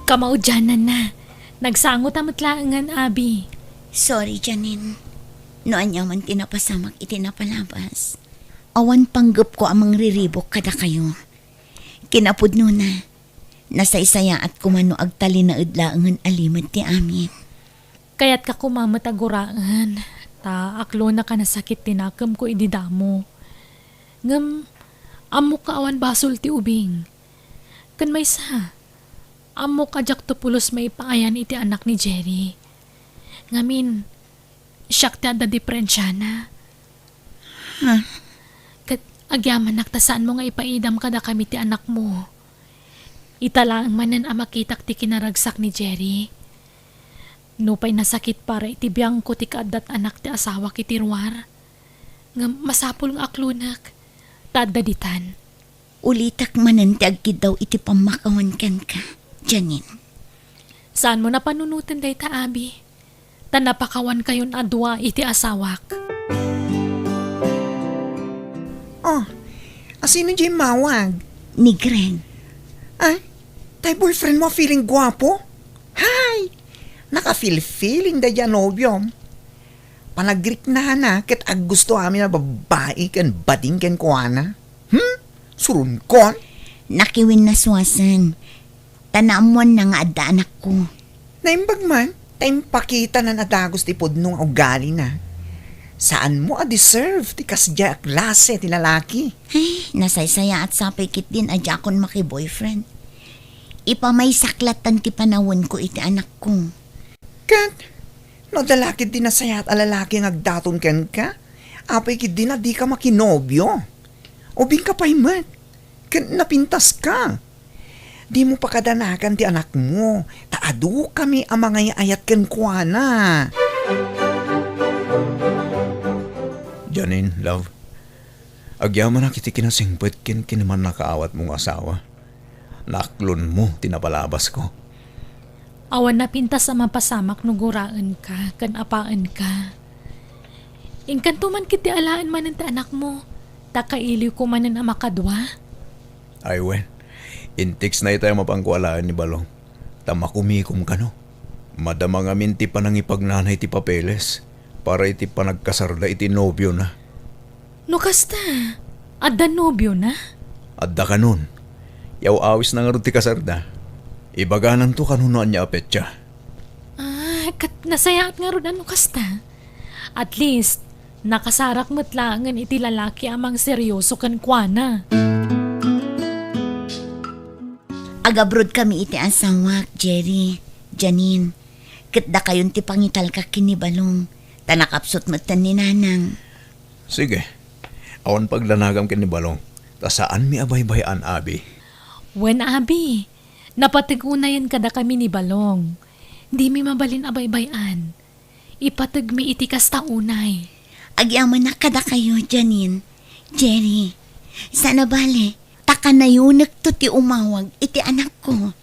Kamaudiananna, nagsangota met laengen, abi. Sorry, Janine. No aniaman ti napasamak iti napalabas, awan panggepko a mangriribuk kadakayo. Kinapudnona, nasaysayaat koma no agtalinaed laengen a limed ti amin. Kayatka koma met a guraen, ta aklonak a nasakit ti nakemko idi damo. Ngem, ammok nga awan basol ti ubing. Ken maysa, ammok a diakto pulos maipaayan iti anak ni Jerry. Ngamin, siak ti adda diferensiana. Ha? Ket agyamanak ta saanmo nga ipaidam kadakami ti anakmo. Ita laeng manen a makitak ti kinaragsak ni Jerry. Nupay nasakit para iti biangko ti kaaddat anak ti asawak iti ruar, ngem masapul nga aklonek, ta adda ditan. Ulitek manen ti agkiddaw iti pammakawan kenka, Janine. Saanmo napanunoten dayta, abi? Ta napakawankayon a dua iti asawak. Oh, asino diay immawag? Ni Greg. Ah, tay boyfriend mo a feeling guapo? Hay! Naka-feel-feeling daydiay a nobiom. Panagriknana ket aggusto amin a babbai ken bading kenkuana. Hmm? Suronkon? Nakiwin na Suasan. Ta naammoanna nga adda anakko. Naimbag man, ta impakitana a dagus ti pudno nga ugalina. Saanmo a deserve ti kasdiay a klase ti lalaki. Ay, nasaysayaat sapay ketdin a diakon maki-boyfriend. Ipamaysak lattan ti panawenko iti anakko. Ket, no adda la ketdi nasayaat a lalaki nga agdaton kenka, apay ketdin a dika makinobio? Ubingka pay met, ket napintaska. Dimo pakadanagan ti anakmo, ta adukami a mangay-ayat kenkuana. Janine, love, agyamanak iti kinasingpet ken kinamannakaawatmo nga asawa. Naaklonmo ti napalabasko. Awan napintas a mapasamak no guraenka ken apaenka. Inkanto man ketdi alaen manen ti anakmo, ta kailiwko manen a makadua. Ay wen, intexna itay a mapanko alaen ni Balong, ta makumikom kano. Madama ngamin ti panangipagnana iti papeles para iti panagkasarda iti nobiona. No kasta, adda nobiona? Adda kanon. Yaw-awisna ngarud ti kasarda. Ibagananto kano no ania a petsa. Ah, ket nasayaat ngarud a no kasta. At least, nakasarak met laengen iti lalaki a mangseryoso kenkuana. Agabrodkami iti asawak, Jerry, Janine. Ket dakayon ti pangitalka ken ni Balong, ta nakapsut metten ni Nanang. Sige. Awan pagdanagam ken ni Balong, ta saanmi a baybay-an, abi. Wen, abi. Napateg unayen kadakami ni Balong. Dimi mabalin a baybay-an. Ipategmi iti kasta unay. Agyamanak kadakayo, Janine, Jerry. Saan a bale, ta kanayonekto ti umawag iti anakko.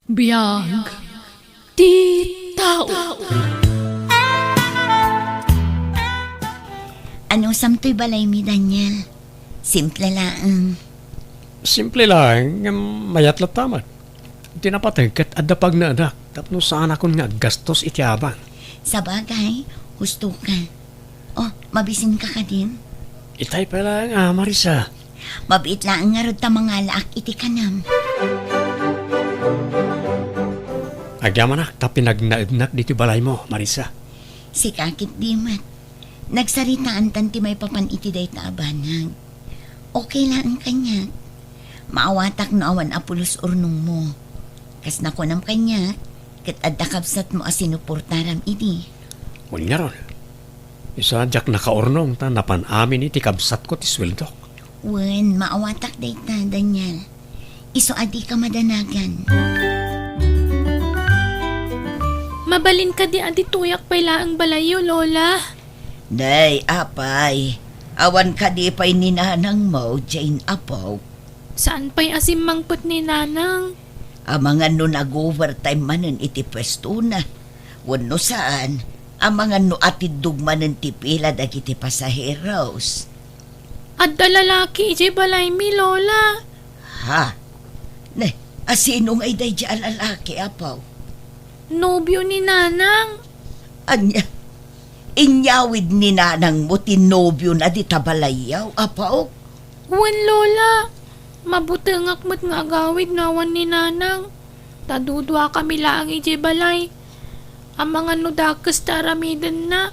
Biag ti tao. Anusam toy balaymi, Daniel? Simple laeng. Simple laeng, ngem mayat latta met. Iti napateg ket adda pagnaedak tapno saanakon nga aggastos iti abang. Sabagay, husto ka. Oh, mabisinka kadin? Itay pay laeng a, Marisa. Mabiit laeng ngarud ta mangalaak iti kanam. Agyamanak ta pinagnaednak ditoy balaymo, Marisa. Sika ketdi met. Nagsaritaantan ti maipapan iti dayta a banag. Okay laeng kaniak. Maawatak no awan a pulos urnongmo. Kas nakunam kaniak, ket adda kabsatmo a sinuportaram idi. Wen ngarud, isu a diak nakaurnong ta napan amin iti kabsatko ti sueldok. Wen, maawatak dayta, Daniel. Isu a dika madanagan. Mabalin kadi a ditoyak pay laeng balayyo, Lola? Nay, apay, awan kadi pay ni nanangmo, Jane, apo? Saan pay a simmangpet ni Nanang? Amangan no nag-overtime manen iti puestona. Wenno saan, amangan no atiddog manen ti pila dagiti pasaheros. Adda lalaki idiay balaymi, Lola. Ha? Ne, asino ngay daydiay a lalaki, apo? Nobio ni Nanang. Ania? Inyawid ni nanangmo ti nobiona dita balayyo, apo? Wen, Lola. Mabutengak met nga agawid no awan ni Nanang. Ta duduakami laeng idiay balay. Amangan no dakes ti aramidenna.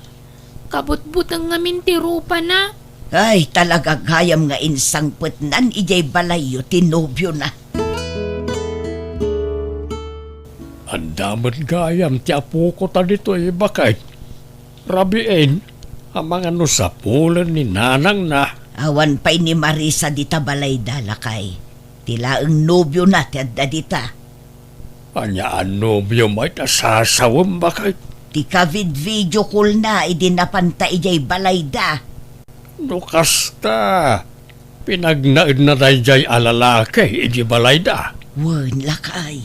Kabutbuteng ngamin ti rupana. Ay, talaga gayam nga insangpetnan idiay balayyo ti nobiona. Adda met gayam ti apoko ta ditoy, baket. Rabiin, amangan no sapulen ni nanangna. Awan pay ni Marisa dita balayda, lakay. Ti laeng nobiona ti adda dita. Ania a nobio met a sasawem, baket? Ti ka-video callna idi napanta idiay balayda. No kasta, pinagnaedna daydiay a lalaki idi balayda. Wen, lakay.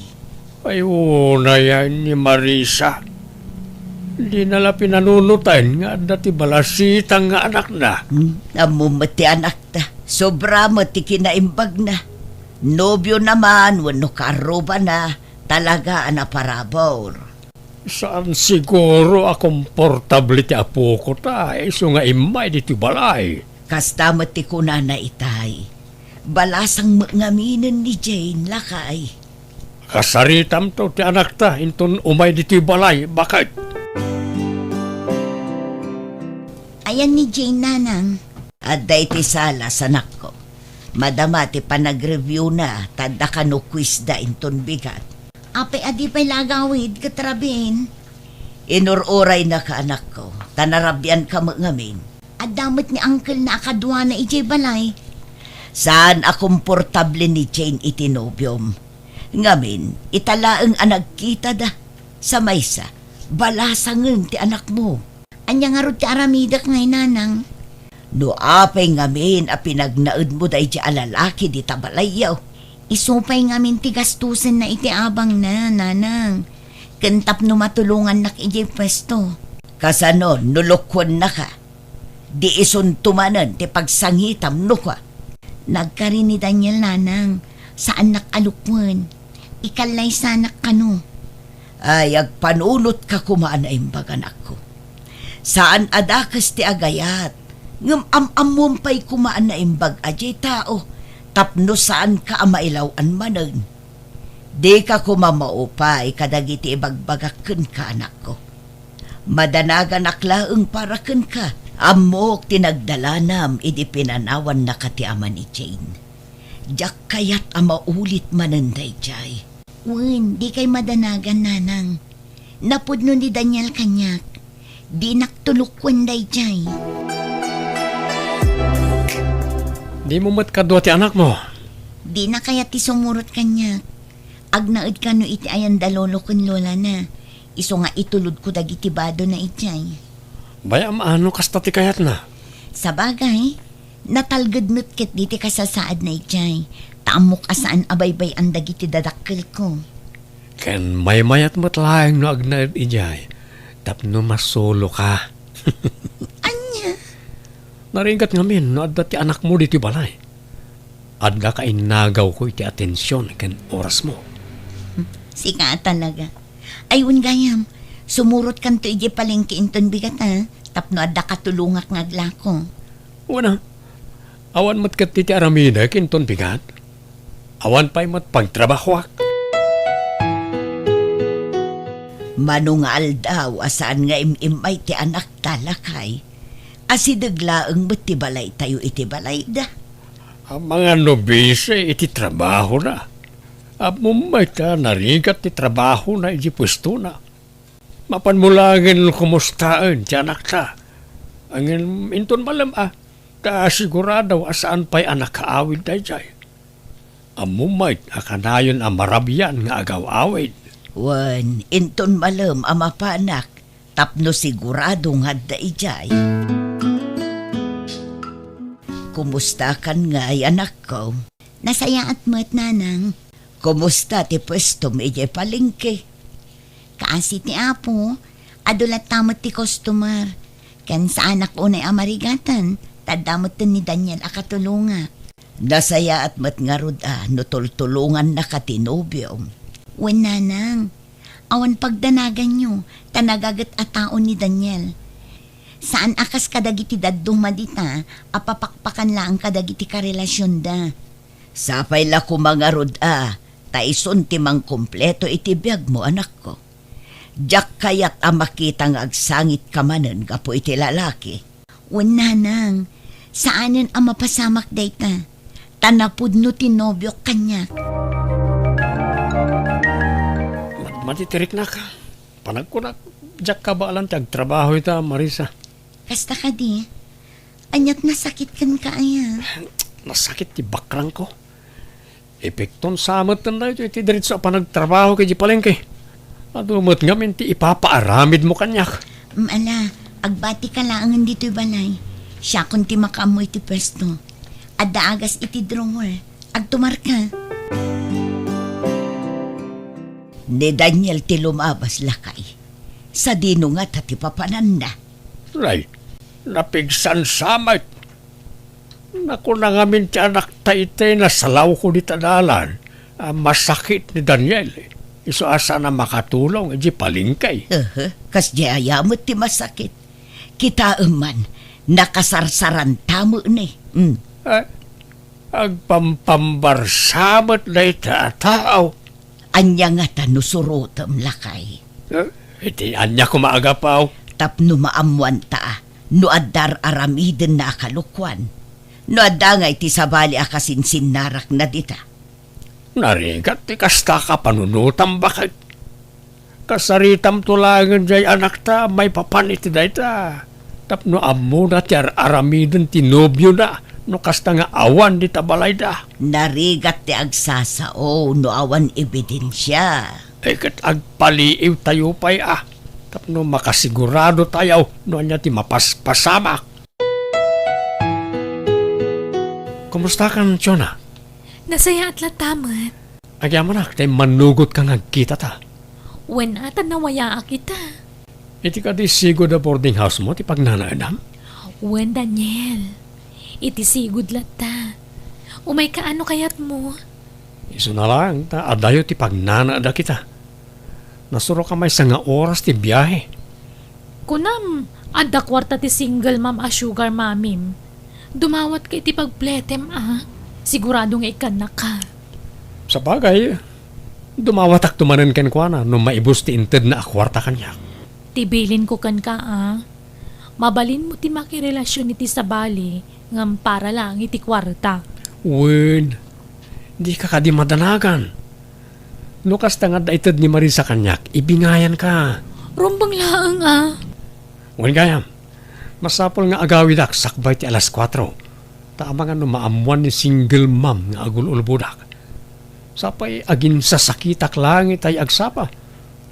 Ay, unay ni Marisa. Dina la pinanunoten nga adda ti balasitang nga anakna. Hmm? Ammom met ti anakta. Sobra met ti kinaimbagna. Nobiona man wenno kaarrubana, talaga a naparabur. Saan siguro a komportable ti apoko ta isu nga immay ditoy balay. Kasta met ti kunana itay. Balasang met ngaminen ni Jane, lakay. Kasaritamto ti anakta inton umay ditoy balay, baket. Ayan ni Jane, nanang. Adda iti sala, sanakko. Madama ti panagreviewna, ta adda kano quizda inton bigat. Apay a di pay la agawid ket rabin? Inur-urayna ka, anakko, ta narabianka met ngamin. Adda met ni uncle-na a kaduana idiay balay. Saan a komportable ni Jane iti nobiom. Ngamin, ita laeng a nagkitada. Sa maysa, balasangen ti anakmo. Ania ngarud ti aramidek ngay, nanang? No apay ngamin a pinagnaedmo daydi a lalaki dita balayyo? Isu pay ngamin ti gastusenna iti abangna, nanang. Ken tapno matulongannak idiay puesto. Kasano no lukuennaka? Di isunto manen ti pagsangitam no kua. Nagkari ni Daniel, nanang. Saannak a lukuan. Ikallaysanak kano. Ay, agpanunotka koma a naimbag, anakko. Saan a dakes ti agayat, ngem am-ammom pay koma a naimbag a diay tao tapno saanka a mailaw-an manen. Dika koma maupay kadagiti ibagbagak kenka, anakko. Madanaganak laeng para kenka. Ammok ti nagdalanam idi pinanawannaka ti ama ni Jane. Diak kayat a maulit manen daydiay. Wen, dikay madanagan, nanang. Napudno ni Daniel kaniak. Dinak tulukuen daydiay. Dimo met kadua ti anakmo? Dina kayat ti sumurot kaniak. Agnaed kano iti ayan da lolo ken lolana. Isu nga itulodko dagiti badona idiay. Bay-am a no kasta ti kayatna. Sabagay, natalged met ketdi ti kasasaadna idiay, ta ammok a saan a baybay-an dagiti dadakkelko. Ken maymayat met laeng no agnaed idiay tapno masuloka. Ania? Narigat ngamin no adda ti anakmo ditoy balay. Adda kainnagawko iti atension ken orasmo. Sika a talaga. Ay, wen gayam, sumurotkanto idiay palengke inton bigat, a, tapno adda katulongak nga aglako. Wen a, awan met ketdi ti aramidek inton bigat. Awan pay met pagtrabahoak. Mano nga aldaw a saan nga im-immay ti anakta, lakay. Asideg laeng met ti balaytayo iti balayda. Amangan no busy iti trabahona. Ammom met a narigat ti trabahona iti puestona. Mapanmo laengen kumustaen ti anakta. Ngem inton malem a, ta sigurado a saan pay a nakaawid daydiay. Ammom met a kanayon a marabian nga agaw-awid. Wen, inton malem a mapanak, tapno sigurado nga adda idiay. Kumustakan ngay, anakko? Nasayaat met, nanang. Kumusta ti puestom idiay palengke? Kaasi ti Apo, adu latta met ti customer. Ken saanak unay a marigatan, ta adda metten ni Daniel a katulongak. Nasayaat met ngarud a no tultulongannaka ti nobiom. Wen, nanang, awan pagdanaganyo, ta nagaget a tao ni Daniel. Saan a kas kadagiti dadduma dita a papakpakan laeng kadagiti karelasionda. Sapay la koma ngarud a, ta isun ti mangkumpleto iti biagmo, anakko. Diak kayat a makita nga agsangitka manen gapu iti lalaki. Wen, nanang, saanen a mapasamak dayta, ta napudno ti nobiok kaniak. Mat-, matitiriknak. Panagkunak, diak kabaelan ti agtrabaho ita, Marisa. Kasta kadi? Aniat nasakit kenka aya? Nasakit ti bakrangko. Epekton sa metten daytoy iti diretso a panagtrabaho iti palengke. Adu met ngamin ti ipapaaramidmo kaniak. Mm, ala, agbatika laengen ditoy balay. Siakon ti makaammo iti puesto. Adda agas iti drawer. Agtumarka. Ni Daniel ti lumabas, lakay. Sadino ngata ti papananna? Nay, napigsan sa met. Nakuna ngamin ti anakta itay nasalawko dita dalan a masakit ni Daniel. Isu a saan a makatulong idiay palengke. Aha, kasdiay aya met ti masakit. Kitaem man, nakasarsaranta met ni. Hmm. Eh, agpampambarsa met dayta a tao. Ania ngata no surotem, lakay? Eh, iti ania koma a gapu? Tapno maammoanta no adda ar-aramidenna a kalukoan. No adda ngay ti sabali a kasinsinnarakna dita. Narigat ti kasta a panunotam, baket. Kasaritamto laengen diay anakta maipapan iti dayta. Tapno ammona ti ar-aramiden ti nobiona no kasta nga awan dita balayda. Narigat ti agsasao no awan ebidensia. Eh, ket agpaliiwtayo pay a tapno makasigurado tayo no ania ti mapaspasamak. Kumustakan, Jonah? Nasayaat latta met. Agyamanak ta immannugotka nga agkitata. Wen a, ta nawayaak ita. Iti kadi sigud a boarding house mo ti pagnanaedam? Wen, Daniel. Iti sigud latta. Umayka no kayatmo. Isuna laeng ta adayo ti pagnanaedak ita. Nasuroka maysa nga oras ti biahe. Kunam, adda kuarta ti single mom a sugar mommy-m. Dumawatka iti pagpletem a. Sigurado nga ikkannaka. Sabagay, dumawatakto manen kenkuana no maibus ti intedna a kuarta kaniak. Ti bilinko kenka a, mabalinmo ti makirelasion iti sabali ngem para laeng iti kuarta. Wen, dika kadi madanagan. No kasta nga adda ited ni Marisa kaniak, ibingayanka. Rumbeng laeng a. Wen gayam, masapul nga agawidak sakbay ti alas kuatro, ta amangan no maammoan ni single mom nga agul-ulbodak. Sapay aginsasakitak laeng itay agsapa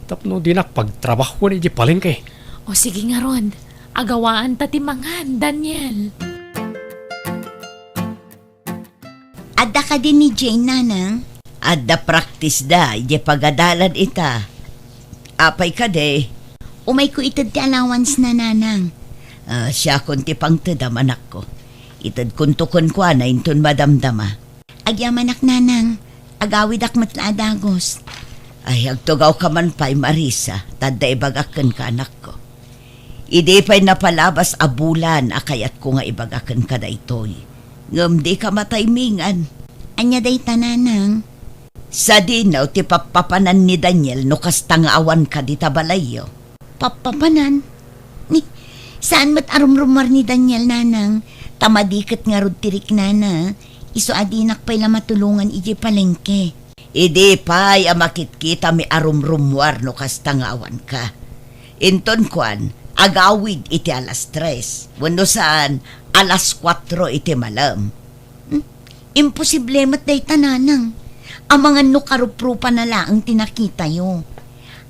tapno dinak pagtrabahoen idiay palengke. O sige ngarud, agawaanta ti mangan, Daniel. Adda kadi ni Jane, nanang? Adda practice da idiay pagadalan ita. Apay kadi? Umayko ited ti allowance na, nanang. Ah, siakon ti pangtedam, anakko. Itedkonto kenkuana inton madamdama. Agyamanak, nanang. Agawidak met la a dagus. Ay, agtugawka man pay, Marisa, ta adda ibagak kenka, anakko. Idi pay napalabas a bulan a kayatko nga ibaga kenka daytoy, ngem dika mataymingan. Ania dayta, nanang? Sadino ti pappapanan ni Daniel no kasta nga awanka dita balayyo? Pappapanan? Ni, saan met a rumrumuar ni Daniel, nanang, ta madi ket ngarud ti riknana, isu a dinak pay la matulongan idiay palengke. Idi pay a makitkitami a rumrumuar no kasta nga awanka. Inton kuan, agawid iti alas tres, wenno saan, alas kuatro iti malem. Hmm? Imposible met dayta, nanang. Amangan no karuprupana laeng ti nakitayo.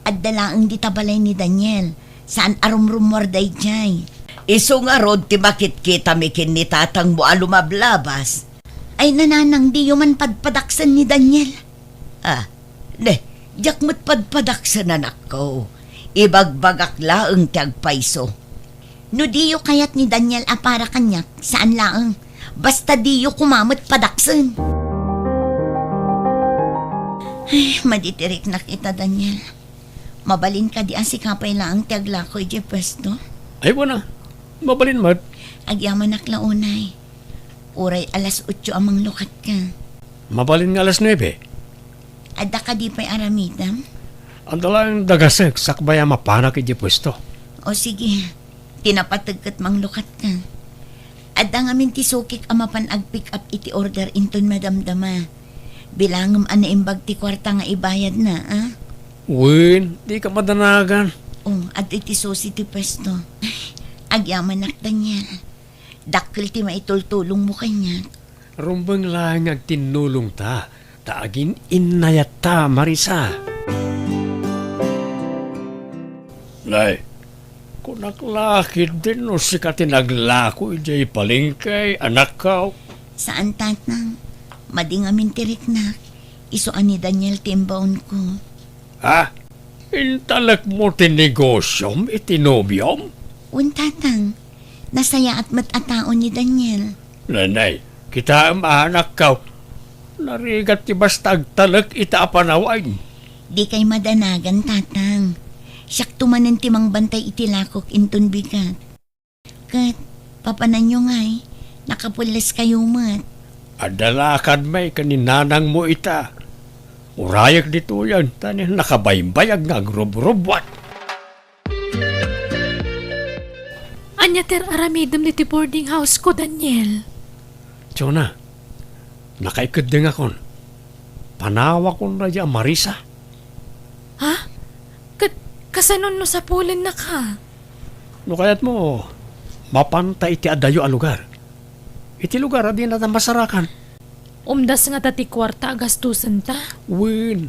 Adda laeng dita balay ni Daniel. Saan a rumrumuar daydiay. Isu ngarud ti makitkitami ken ni tatangmo a lumablabas. Ay, nanang, diyo man padpadaksen ni Daniel. Ah, ne, diak met padpadaksen, anakko. Ibagbagak laeng ti agpayso. No diyo kayat ni Daniel a para kaniak, saan laeng. Basta diyo koma met padaksen. Ay, madi ti riknak ita, Daniel. Mabalin kadi a sika pay laeng ti aglako idiay puesto? Ay, wen a. Mabalin met. Agyamanak la unay. Uray alas otso a manglukatka. Mabalin nga alas nuebe. Adda kadi pay aramidem? Adda laeng dagasek sakbay a mapanak idiay puesto. O sige, ti napateg ket manglukatka. Adda ngamin ti sukik a mapan ag-pick up iti order inton madamdama. Bilangem a naimbag ti kuarta nga ibayadna, a? Wen, dika madanagan. O, adda iti susi ti puesto. Agyamanak, Daniel. Dakkel ti maitultulongmo kaniak. Rumbeng laeng nga agtinnulongta, ta agin-innayatta, Marisa. Nay, kunak la ketdin no sika ti naglako idiay palengke, anakko. Saan, tatang. Madi ngamin ti riknak. Isu a ni Daniel ti imbaonko. Ha? Intalekmo ti negosiom iti nobiom? Wen, tatang. Nasayaat met a tao ni Daniel. Nanay, kitaem a, anakko. Narigat ti basta agtalek ita a panawen. Dikay madanagan, Tatang. Siakto manen ti mangbantay iti lakok inton bigat. Ket, papananyo ngay, nakapuelleskayo met. Adda lakadmi ken ni nanangmo ita. Urayek ditoyen, ta ni nakabaybayag nga agrubrubuat. Ania ti ar-aramidem ditoy boarding house ko, Daniel? Jonah, nakaikeddengakon. Panawakon daydiay a Marisa. Ha? Ket kasano no sapulennaka? No kayatmo, mapanta iti adayo a lugar. Iti lugar a dinata masarakan. Umdas ngata ti kuarta a gastosenta? Wen,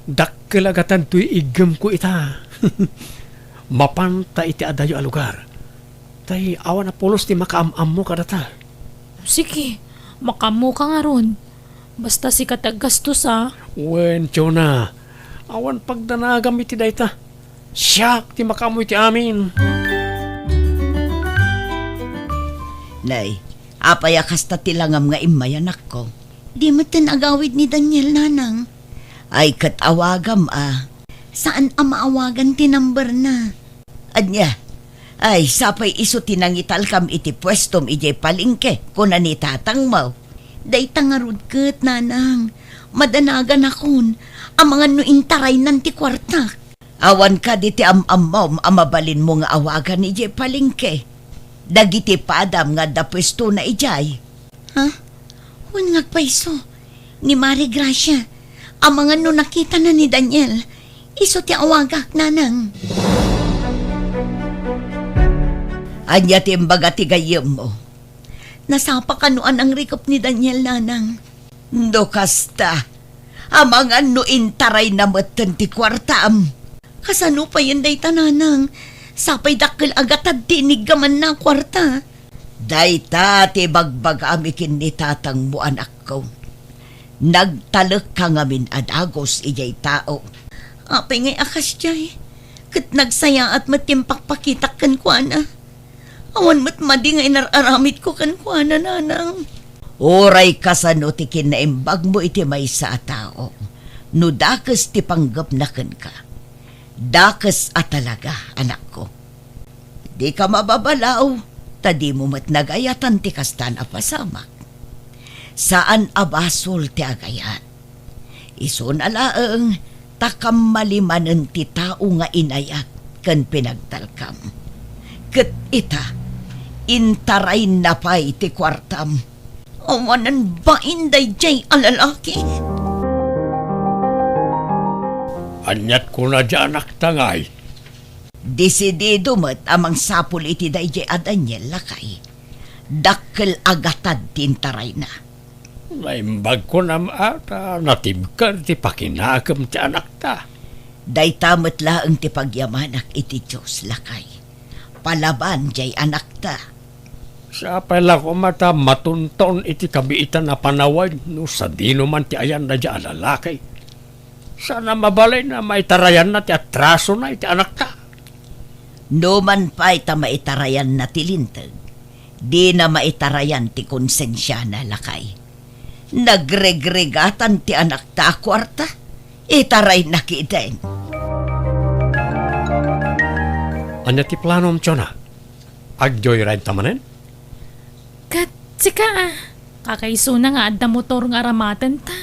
dakkel a gatad toy iggemko ita. Mapanta iti adayo a lugar. Tay awan a pulos ti makaam-ammo kadata. Sige, makaammoka ngarud. Basta sika ti aggastos, a. Wen, Jonah, awan pagdanagam iti dayta. Siak ti makaammo iti amin. Nay, apay a kasta ti langam nga immay, anakko? Di metten agawid ni Daniel, nanang. Ay, ket awagam a. Saan a maawagan ti number na. Ania? Ay, sapay isu ti nangitalkam iti puestom idiay palengke, kuna ni tatangmo. Dayta ngarud ket, nanang, madanaganakon, amangan no intaraynan ti kuartak. Awan kadi ti am-ammom a mabalinmo nga awagan idiay palengke? Dagiti padam nga adda puestona idiay. Ha? Wen nga agpayso. Ni Mari Gracia, amangan no nakitana ni Daniel. Isu ti awagak, nanang. Ania ti imbaga ti gayyemmo? Nasapa kano a nangrikep ni Daniel, nanang. No kasta, amangan no intarayna metten ti kuartam. Kasano payen dayta, nanang? Sapay dakkel a gatad ti iniggamanna a kuarta. Dayta ti ibagbagami ken ni tatangmo, anakko. Nagtalekka ngamin a dagus idiay tao. Apay ngay a kasdiay? Ket nagsayaat met ti impakpakitak kenkuana. Awan met madi nga inar-aramidko kenkuana, nanang. Uray kasano ti kinaimbagmo iti maysa a tao, no dakes ti panggepna kenka, dakes a talaga, anakko. Dika mababalaw, ta dimo met nagayatan ti kastan a pasamak. Saan a basol ti agayat. Isuna laeng ta kammali manen ti tao nga inayat ken pinagtalkam. Ket ita, intarayna pay ti kuartam. Awanen bain daydiay a lalaki. Aniat kunana, anakta, ngay? Desidido met a mangsapul iti daydiay a Daniel, lakay. Dakkel a gatad ti intarayna. Naimbagkon a, ta natibker ti pakinakem ti anakta. Dayta met laeng ti pagyamanak iti Dios, lakay. Palaban diay anakta. Sapay la koma ta matunton iti kabiitan a panawen no sadino man ti ayanna diay a lalaki. Saan a mabalin a maitarayanna ti atrasona iti anakta. No man pay ta maitarayanna ti linteg, dina maitarayan ti konsensiana, lakay. Nagregrigatan ti anakta a kuarta, itarayna ketdin. Ania ti planom, Jonah? Ag-joyride ta manen? Ket sika, a, kakaisuna nga adda motor nga aramatenta.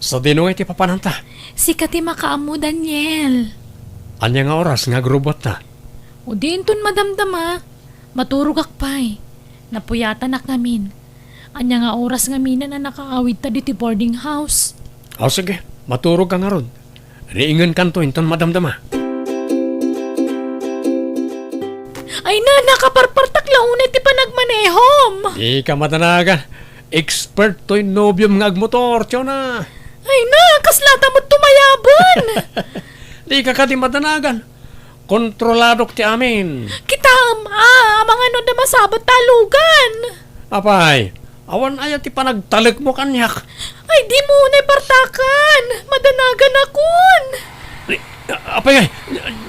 Sadino ngay ti papananta? Sika ti makaammo, Daniel. Ania nga oras nga agrubotta? O di inton madamdama, maturogak pay. Napuyatanak ngamin. Ania nga oras ngamin a nakaawidta ditoy boarding house? O, sige, maturogka ngarud. Riingenkanto inton madamdama. Ay na, nakaparpartak la unay ti panagmanehom. Dika madanagan. Expert toy nobiom nga agmotor, Jonah. Ay na, kaslata met tumayaben. Dika kadi madanagan. Kontroladok ti amin. Kitaem, a, amangan no adda masabat ta alugan. Apay, awan aya ti panagtalekmo kaniak? Ay, dimo unay partakan. Madanaganakon. Ni, apay ngay,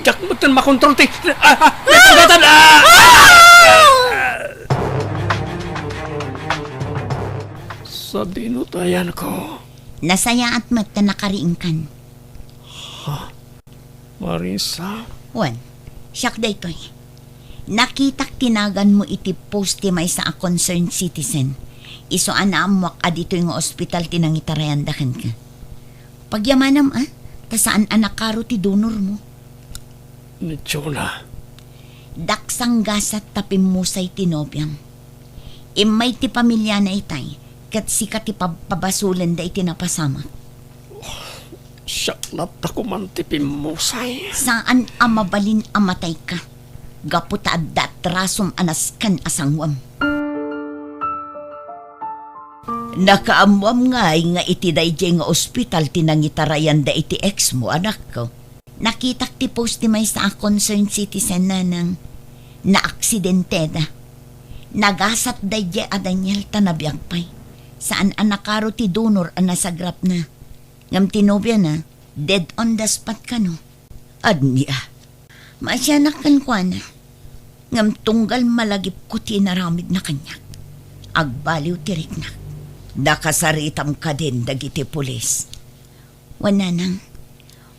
diak metten makontrol ti, a, a, ah! Natanggatan, a! Ah! Sadino ti ayanko? Nasayaat met ta nakariingkan. Marisa? Wen, siak daytoy. Nakitak ti naganmo iti post ti maysa a concerned citizen. Isu a naammuak a ditoy nga ospital ti nangitarayanda kenka. Pagyamanam a, ta saan a nakaro ti donormo. Ni Jonah. Daksang gasat ta pimmusay ti nobiam. Immay ti pamiliana itay, ket sika ti pabpabasolenda iti napasamak. Siak latta koman ti pimmusay. Saan a mabalin a matayka, gapu ta adda atrasom a nasken a sanguem. Nakaammoam ngay nga iti daydiay nga ospital ti nangitarayanda iti ex-mo, anakko. Nakitak ti post ti maysa a concerned citizen, nanang. Naaksidenteda. Nagasat daydiay a Daniel ta nabiag pay. Saan a nakaro ti donor a nasagrapna. Ngem ti nobiana, dead on the spot kano. Ania? Maasianak kenkuana. Ngem tunggal malagipko ti inaramidna kaniak, agbaliw ti riknak. Nakasaritam kadin dagiti pulis. Wen, nanang,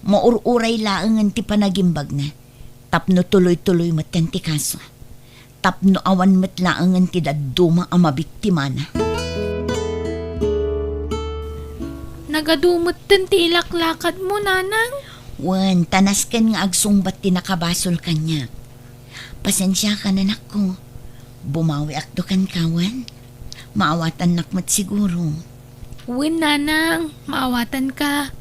maur-uray laengen ti panagimbagna tapno tuloy-tuloy metten ti kaso. Tapno awan met laengen ti dadduma a mabiktimana. Nagadu metten ti ilaklakadmo, nanang? Wen, ta nasken nga agsungbat ti nakabasol kaniak. Pasensiakan, anakko. Bumawiakto kenka, wen? Maawatannak met siguro. Wen, nanang, maawatanka.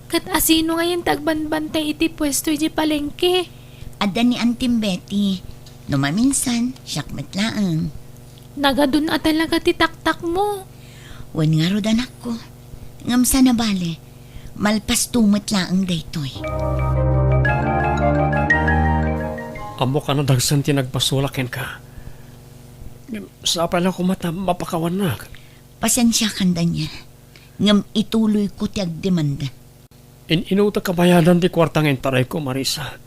Ket asino ngayen ti agbanbantay iti puesto idiay palengke? Adda ni Antim Betty. No maminsan, siak met laeng. Nagadun a talaga ti taktakmo. Wen ngarud, anakko. Ngem saan a bale, malpasto met laeng daytoy. Ammok a nadagsen ti nagbasolak kenka. Ngem sapay la koma ta mapakawannak. Pasensiakan, Daniel. Ngem ituloyko ti agdemanda. In-inutek a bayadan ti kuarta nga intarayko, Marisa.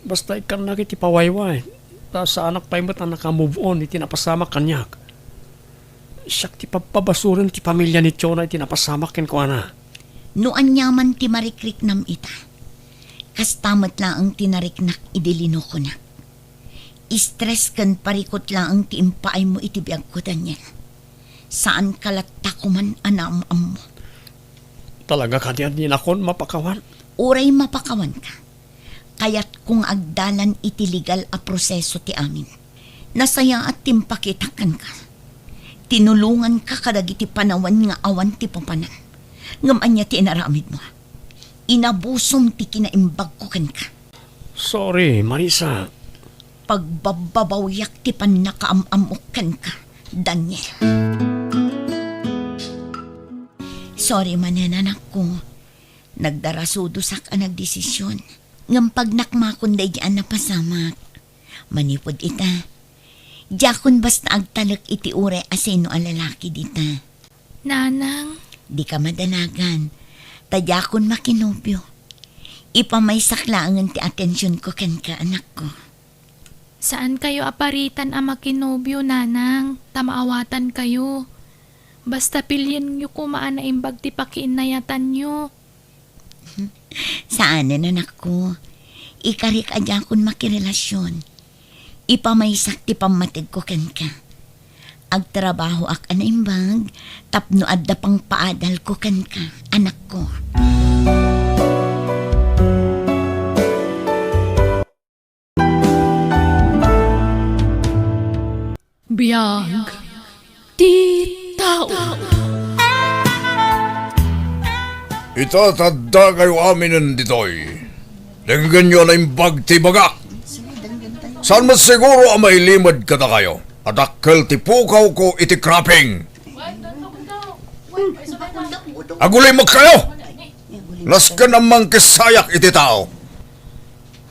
Basta ikkannak iti pawayway, ta saanak pay met a naka-move on iti napasamak kaniak. Siak ti pabpabasolen ti pamilya ni Jonah iti napasamak kenkuana. No aniaman ti marikriknam ita, kasta met laeng ti nariknak idi linokonak. Stress ken parikut laeng ti impaaymo iti biagko, Daniel. Saanka latta koman a naam-ammo. Talaga kadi a dinakon mapakawan? Uray mapakawanka, kayatko nga agdalan iti legal a proseso ti amin. Nasayaat ti impakitak kenka. Tinulonganka kadagiti panawen nga awan ti papanan. Ngem ania ti inaramidmo? Inabusom ti kinaimbagko kenka. Sorry, Marisa. Pagbabbabawiak ti pannakaam-ammok kenka, Daniel. Sorry manen, anakko. Nagdarasudosak a nagdesisyon. Ngem pagnakmakon daydi a napasamak. Manipud ita, diakon basta agtalek iti uray asino a lalaki dita. Nanang. Dika madanagan, ta diakon makinobio. Ipamaysak laengen ti atensionko kenka, anakko. Saankayo a paritan a makinobio, nanang, ta maawatankayo. Basta pilienyo koma a naimbag ti pakiinnayatanyo. Saanen, anakko. Ikarik a diakon makirelasion. Ipamaysak ti pammategko kenka. Agtrabahoak a naimbag tapno adda pangpaadalko kenka, anakko. Biag ti tao. Ita, ta addakayo aminen ditoy. Denggenyo a naimbag ti ibagak. Saan met siguro a mailimed kadakayo a dakkel ti pukawko iti cropping. Agulimekkayo! Nasken a mangkissayak iti tao.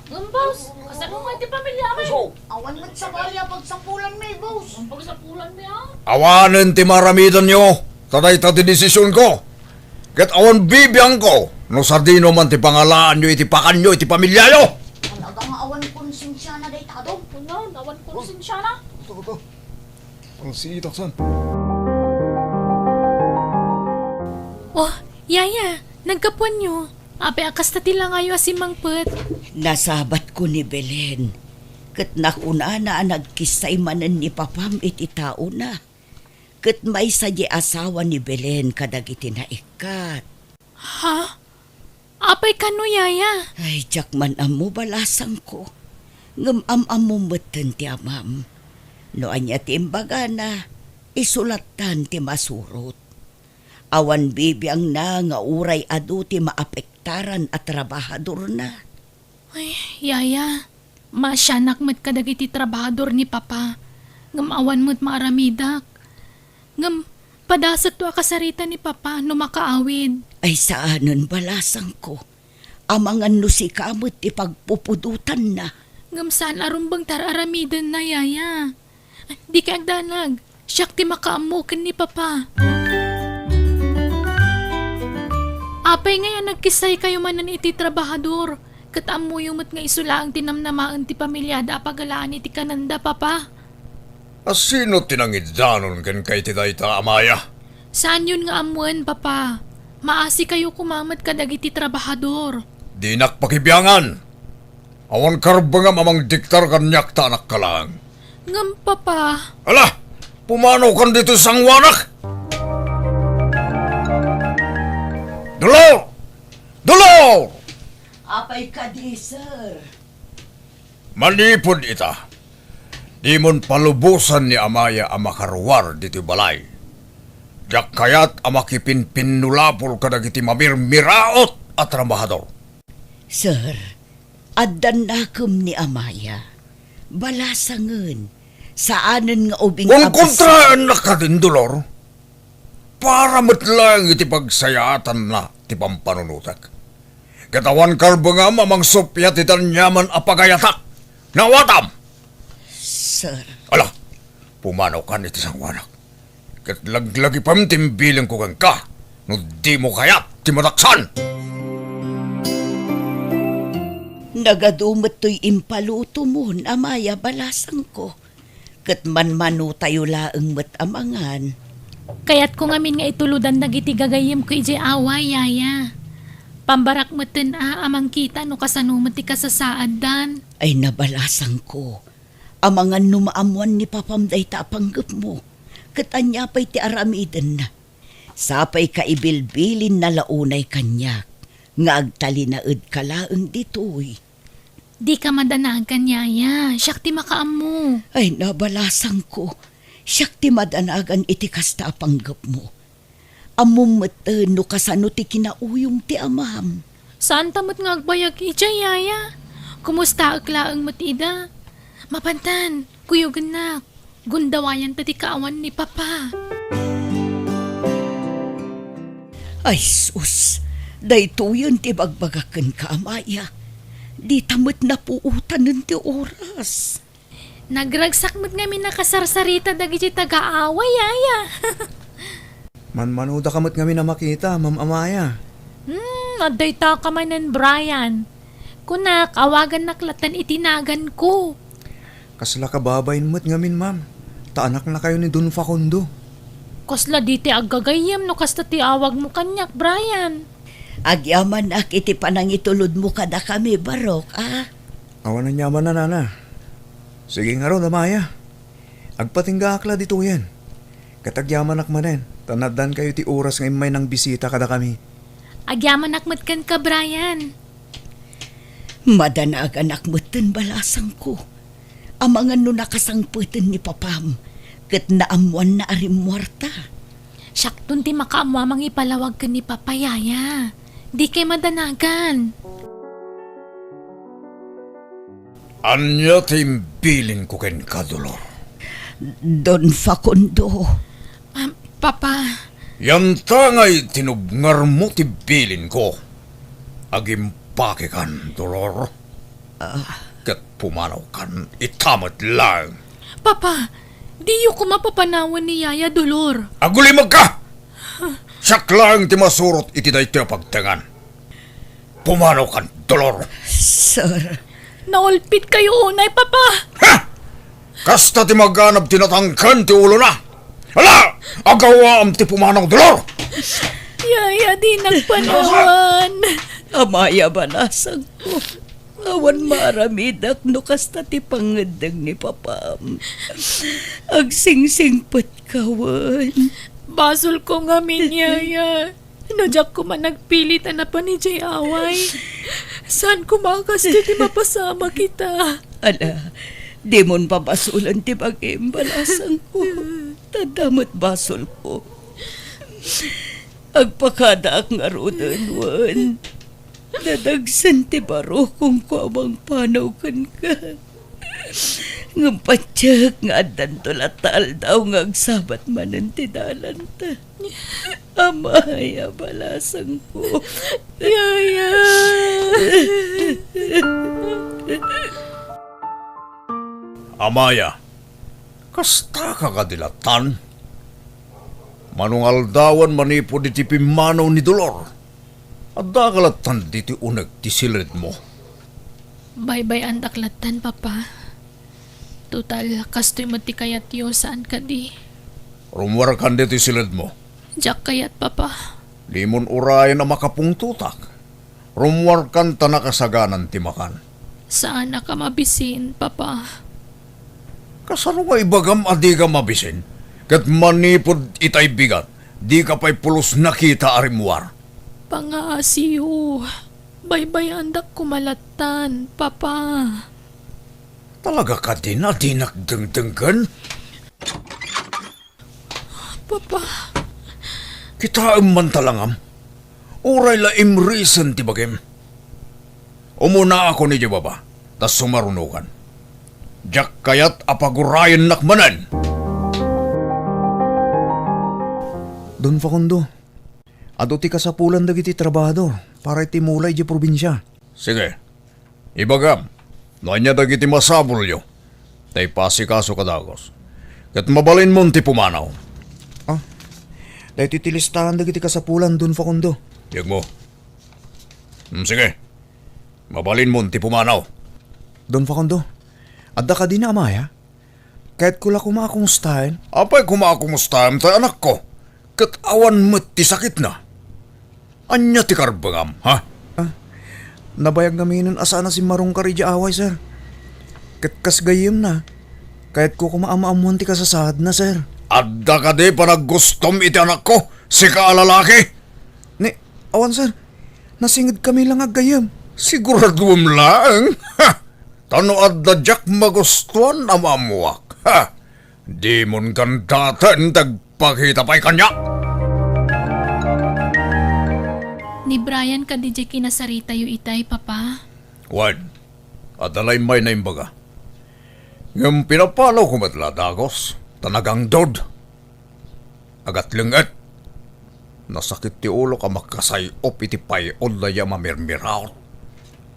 Ngem, boss, kasano nga ti pamilya mi? Awan met sabali a pagsapulan mi, boss. Ang pagsapulan mi, ah? Awanen ti maaramidanyo, ta dayta ti desisionko. Ket awan bibiangko no sadino man ti pangalaanyo iti pakanyo iti pamilyayo. Talaga nga awan konsensiana dayta, Dong. Ano? Awan konsensiana? Ito, ito. Ang siitak san. Yaya, naggapuanyo. Apay a kasta ti langayo a simmangpet? Nasabatko ni Belen, ket nakunana a nagkissay manen ni papam iti taona. Ket maysa diay asawa ni Belen kadagiti naikkat. Ha? Apay kano, Yaya? Ay, diak man ammo balasangko. Ngem am-ammom metten ti amam. No ania ti imbagana, isulattan ti masurot. Awan bibiangna nga uray adu ti maapektaran a trabahadorna. Ay, Yaya, maasianak met kadagiti trabahador ni Papa, ngem awan met maaramidak. Ngem padasekto a kasarita ni Papa no makaawid. Ay, saanen, balasangko. Amangan no sika met ti pagpupudotanna. Ngem saan a rumbeng ti ar-aramidenna, Yaya. Dikay agdanag. Siak ti makaammo ken ni Papa. Apay ngay a nagkissaykayo manen iti trabahador, ket ammoyo met nga isu laeng ti namnamaen ti pamiliada a pagalaan iti kanenda, Papa? A sino ti nangidanon kenka iti dayta, Amaya? Saanyon nga ammoen, Papa. Maasikayo koma met kadagiti trabahador. Dinak pakibiangan. Awan karbengam a mangdiktar kaniak ta anakka laeng. Ngem, Papa. Ala! Pumanaw kan ditoy sangoanak! Dolor! Dolor! Apay kadi, sir? Manipud ita, dimon palubosan ni Amaya a makaruar ditoy balay. Diak kayat a makipinpinnulapol kadagiti mamirmiraot a trabahador. Sir, addan nakem ni Amaya. Balasangen, saanen nga ubing a kontraennak kadin, Dolor. Para met laeng iti pagsayaatanna ti pampanunotek. Ket awan karbengam a mangsuppiat iti aniaman a pagayatak. Naawatam? Sir. Ala, pumanawkan iti sangoanak. Ket laglagipem ti imbilinko kenka no dimo kayat ti mataksan. Nagadu met toy impalutomon, Amaya, balasangko. Ket manmanotayo laeng met a mangan. Kayatko ngamin nga itulodan dagiti gagayyemko idiay away, Yaya. Pambarak metten a, a mangkita no kasano met ti kasasaaddan. Ay, nabalasangko. Amangan no maammoan ni Papam dayta a panggepmo, ket ania pay ti aramidenna? Sapay ka ibilbilinna la unay kaniak nga agtalinaedka laeng ditoy. Dika madanagan, Yaya. Siak ti makaammo. Ay, nabalasangko. Siak ti madanagan iti kasta a panggepmo. Ammom metten no kasano ti kinauyong ti amam. Saanta met nga agbayag idiay, Yaya. Kumustaek laeng met ida. Mapantan, kuyogennak. Gundawayanta ti kaawan ni Papa. Ay, sus! Daytoyen ti bagbagak kenka, Amaya. Dita met napuotanen ti oras. Nagragsak met ngamin a kasarsarita dagiti taga-away, Yaya. Manmanodaka met ngamin a makita, Ma'am Amaya. Hmm, adda ita ka manen, Brian. Kunak, awagannak lattan iti naganko. Kasla kababain met ngamin, ma'am, ta anaknakayo ni Don Facundo. Kasla di ti aggagayyem no kasta ti awagmo kaniak, Brian. Agyamanak iti panangitulodmo kadakami, Barok, a? Awan aniaman a, nana. Sige ngarud, Amaya. Agpatinggaak la ditoyen. Ket agyamanak manen, ta naaddankayo ti oras nga immay nangbisita kadakami. Agyamanak met kenka, Brian. Madanaganak metten, balasangko. Amangan no nakasangpeten ni papam, ket naammoanna a rimmuarta. Siakton ti makaammo a mangipalawag ken ni Papa, Yaya. Dikay madanagan. Ania ti imbilinko kenka, Dolor? Don Facundo. Ah, Papa. Yanta ngay tinubngarmo ti bilinko. Agimpakekan, Dolor. Ah. Ket pumanawkan ita met laeng. Papa, diyo koma papanawen ni Yaya, Dolor. Agulimekka! Siak laeng ti masurot iti daytoy a pagtengan. Pumanawkan, Dolor. Sir. Naulpitkayo unay, Papa. Ha! Kasta ti maganab ti natangken ti ulona. Ala! Agawaam ti pumanaw, Dolor! Yaya, dinak panawan. Amaya, balasangko. Awan maaramidak no kasta ti pangngeddeng ni papam. Agsingsingpetka wen. Basolko ngamin, yaya. No diak koma nagpilit a napan idiay away, saan koma a kastoy ti mapasamak ita. Ala, dimon pabasolen ti bagim, balasangko. Ta adda met basolko. Agpakadaak ngaruden wen. Nadagsen ti barukongko a mangpanaw kenka. Ngem patiek nga addanto latta aldaw nga agsabat manen ti dalanta. Amaya, balasangko. Yaya. Amaya, kastaka kadi lattan? Manungaldawan manipud iti pimmanaw ni Dolor. Addaka lattan ditoy uneg ti siledmo. Baybay-andak lattan, Papa. Total, kastoy met ti kayatyo, saan kadi? Rummuarkan ditoy siledmo. Diak kayat, Papa. Dimon urayen a makapungtotak. Rummuarkan ta nakasaganan ti makan. Saanak a mabisin, Papa. Kasano nga ibagam a dika mabisin? Ket manipud itay bigat, dika pay pulos nakita a rimmuar. Pangaasiyo, baybay-andak koma lattan, Papa. Talaga kadin a dinak dengdenggen? Papa. Kitaem man talangam. Uray la imrisen ti bagim. Umunaakon idiay baba, ta sumarunokan. Diak kayat a pagurayennak manen. Don Facundo, adu ti kasapulan dagiti trabahador para iti mula idiay probinsia. Sige, ibagam no ania dagiti masapulyo, ta ipasikaso kadagos. Ket mabalinmon ti pumanaw. Ah, daytoy ti listahan dagiti kasapulan, Don Facundo. Biagmo. Hmm, sige. Mabalinmon ti pumanaw. Don Facundo, adda kadi ni Amaya? Kayatko la koma a kumustaen. Apay koma a kumustaem tay anakko? Ket awan met ti sakitna. Ania ti karbengam, ha? Ah, nabayag ngaminen a saan a simmarungkar idiay away, sir. Ket kas gayyemna, kayatko koma a maammoan ti kasasaadna, sir. Adda kadi panaggustom iti anakko, sika a lalaki? Ni, awan, sir. Nasingedkami la nga aggayyem. Siguraduem laeng, ha? Ta no adda diak magustuan a maammoak, ha? Dimon gandaten ti agpakita pay kaniak. Ni Brian kadi diay kinasaritayo itay, Papa? Wen, adda la immay naimbaga. Ngem pinapanawko met la dagos, ta nagangdod. Agatlenget. Nasakit ti ulok a makasay-op iti pay-od dayta a mamirmiraot.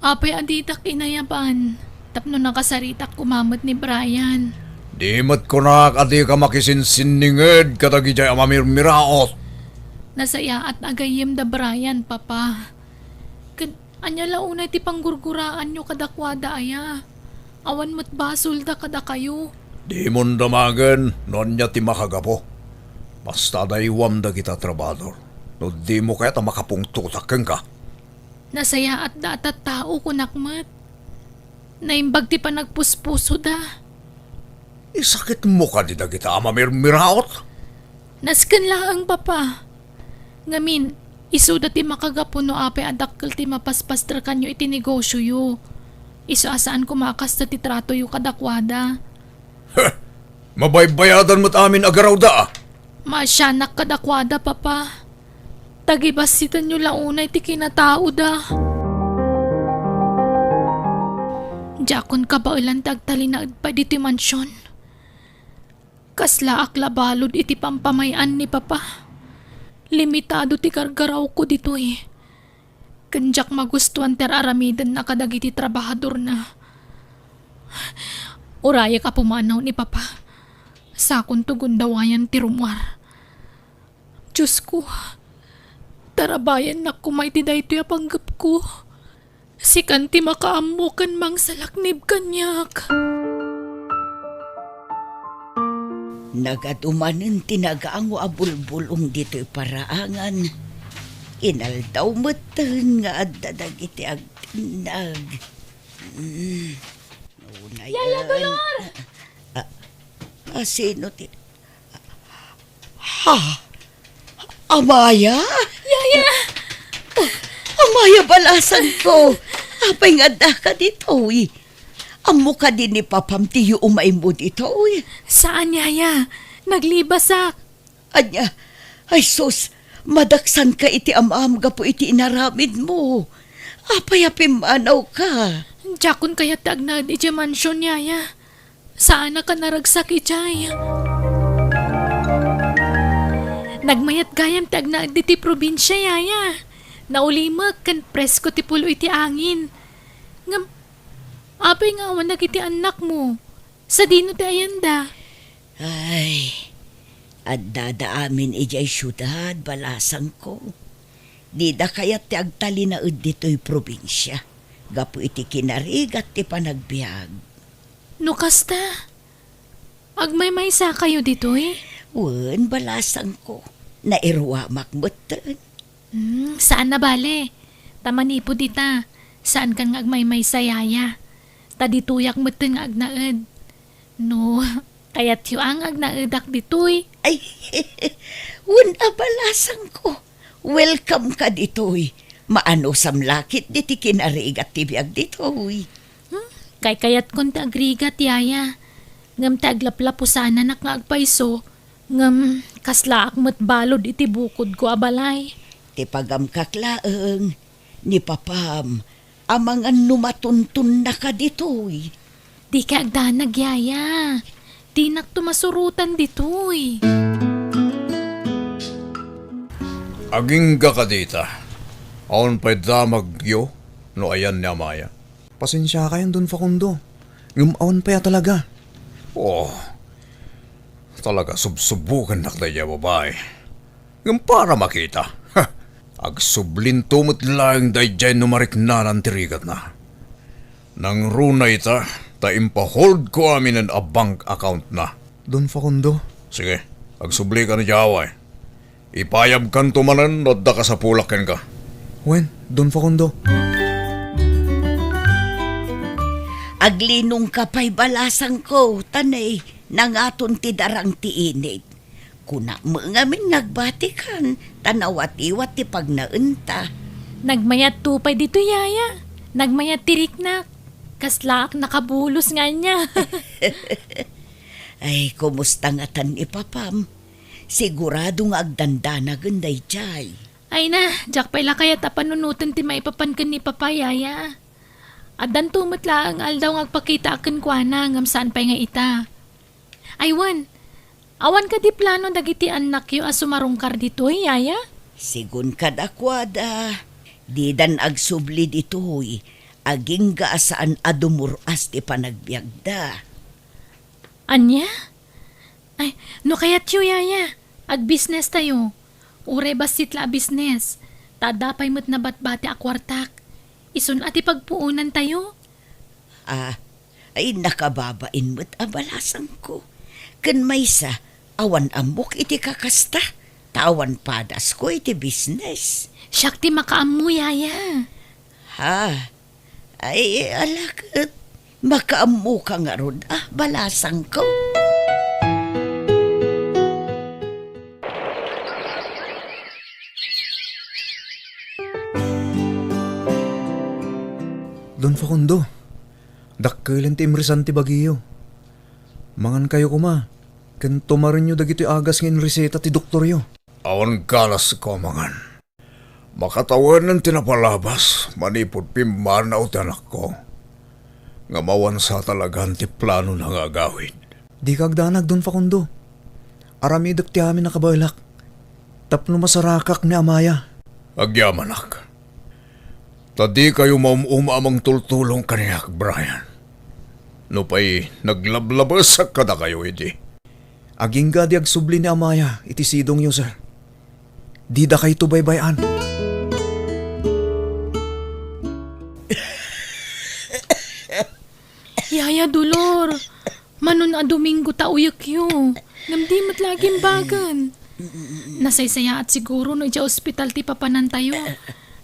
Apay a ditak inayaban tapno nakasaritak koma met ni Brian? Di met kunak a dika makisinsinninged kadagidiay a mamirmiraot. Nasayaat a gayyem da Brian, Papa. Ket ania la unay ti panggurguraanyo kadakuada aya? Awan met basolda kadakayo. Dimon damagen no ania ti makagapu. Basta adaywam dagita trabahador no dimo kayat a makapungtotak kenka. Nasayaatda a tattao, kunak met. Naimbag ti panagpuspusoda. Isakitmo kadi dagita a mamirmiraot? Nasken laeng, Papa. Ngamin, isuda ti makagapu no apay a dakkel ti mapaspasterkanyo iti negosioyo. Isu a saan koma a kasta ti tratoyo kadakuada. Heh! Mabaybayadan met amin a garawda, a. Maasianak kadakuada, Papa. Tagibassitanyo la unay ti kinataoda. Diakon kabaelan ti agtalinaed pay ditoy mansion. Kaslaak la balud iti pampamay-an ni Papa. Limitado ti gargarawko ditoy. Ken diak magustuan ti ar-aramidenna kadagiti trabahadorna. Urayek a pumanaw ni Papa. Sakonto gundawayam ti rummuar. Diosko, tarabayannak koma iti daytoy a panggepko. Sikan ti makaammo ken mangsalaknib kaniak. Nagadu manen ti nagango a bulbulong ditoy paraangan. Inaldaw metten nga adda dagiti agtinnag. Mm. Unayen. Yaya Dolor! Ah, ah, sino ti, ha? Amaya? Yaya! Oh, Amaya, balasangko! Apay nga addaka ditoy? Ammo kadi ni Papam ti yuumaymo ditoy? Saan, Yaya. Naglibasak. Ania? Ay sus, madaksanka iti amam gapu iti inaramidmo. Apay a pimmanawka? Diakon kayat ti agnaed idiay mansion, Yaya. Saanak a naragsak idiay. Nagmayat gayam ti agnaed ditoy probinsia, Yaya. Naulimek ken presko ti pulo iti angin. Ngem, apay nga awan dagiti annakmo? Sadino ti ayanda? Ay, addada amin idiay siudad, balasangko. Dida kayat ti agtalinaed ditoy probinsia, gapu iti kinarigat ti panagbiag. No kasta, agmaymaysakayo ditoy? Wen, balasangko, nairuamak metten. Hmm, saan a bale. Ta manipud ita, saankan nga agmaymaysa, Yaya. Ta ditoyak metten nga agnaed. No, kayatyo a nga agnaedak ditoy. Ay, wen a, balasangko. Welcome ka ditoy. Maanusam la ketdi ti kinarigat ti biag ditoy. Hmm, kaykayatkon ti agrigat, Yaya. Ngem ti aglaplapo sananak nga agpayso, ngem kaslaak met balud iti bukodko a balay. Ti pagamkak laeng, ni Papam, amangan no matuntonnaka ditoy. Dika agdanag, Yaya. Dinakto masurotan ditoy. Agingga kadita. Awan pay damagyo no ayan ni Amaya. Pasensiakayon, Don Facundo. Ngem awan pay a talaga. Oh, talaga subsubokennak daydiay a babai. Ngem para makita, ha, agsublinto met laeng daydiay no mariknanan ti rigatna. Nangruna ita, ta impaholdko aminen a bank accountna. Don Facundo. Sige, agsublika idiay away. Ipayabkanto manen no adda kasapulak kenka. Wen, Don Facundo. Aglinongka pay, balasangko, ta nay, nangaton ti darang ti init. Kunak met ngamin nga agbatikan, ta nawatiwat ti pagnaenta. Nagmayatto pay ditoy, Yaya. Nagmayat ti riknak. Kaslaak nakabulos nga ania. Ay, kumusta ngatan ni Papam? Sigurado nga agdandanagen daydiay. Ay na, diak pay la kayat a panunoten ti maipapan ken ni Papa, Yaya. Addanto met laeng aldaw nga agpakitaak kenkuana, ngem saan pay nga ita. Ay wen, awan kadi plano dagiti annakyo a sumarungkar ditoy, Yaya? Sigun kadakuada, didan agsubli ditoy, agingga a saan a dumur-as ti panagbiagda. Ania? Ay, no kayatyo, Yaya, agbisnestayo. Uray bassit la a bisnes, ta adda pay met nabatbati a kuartak. Isun a ti pagpuonantayo. Ah, ay, nakababain met a balasangko. Ken maysa, awan ammok iti kakasta, ta awan padasko iti bisnes. Siak ti makaammo, Yaya. Ha? Ay, ala ket, makaammoka ngarud, ah, balasangko. Don Facundo, dakkelen ti imrisan ti bagiyo. Mangankayo koma, ken tumarenyo dagitoy agas nga inreseta ti doktoryo. Awan galasko a mangan. Makatawenen ti napalabas manipud pimmanaw ti anakko. Ngem awan sa talagan ti planona nga agawid. Dika agdanag, Don Facundo. Aramidek ti amin a kabaelak tapno masarakak ni Amaya. Agyamanak. Ta dikayo maum-uma a mangtultulong kaniak, Brian. Nupay naglablabesak kadakayo idi. Agingga di agsubli ni Amaya iti sidongyo, sir. Didakayto baybay-an. Yaya Dolor, manon a Domingo ta uyekyo, ngem di met la agimbagen. Mm. Nasaysayaat siguro no idiay ospital ti papanantayo.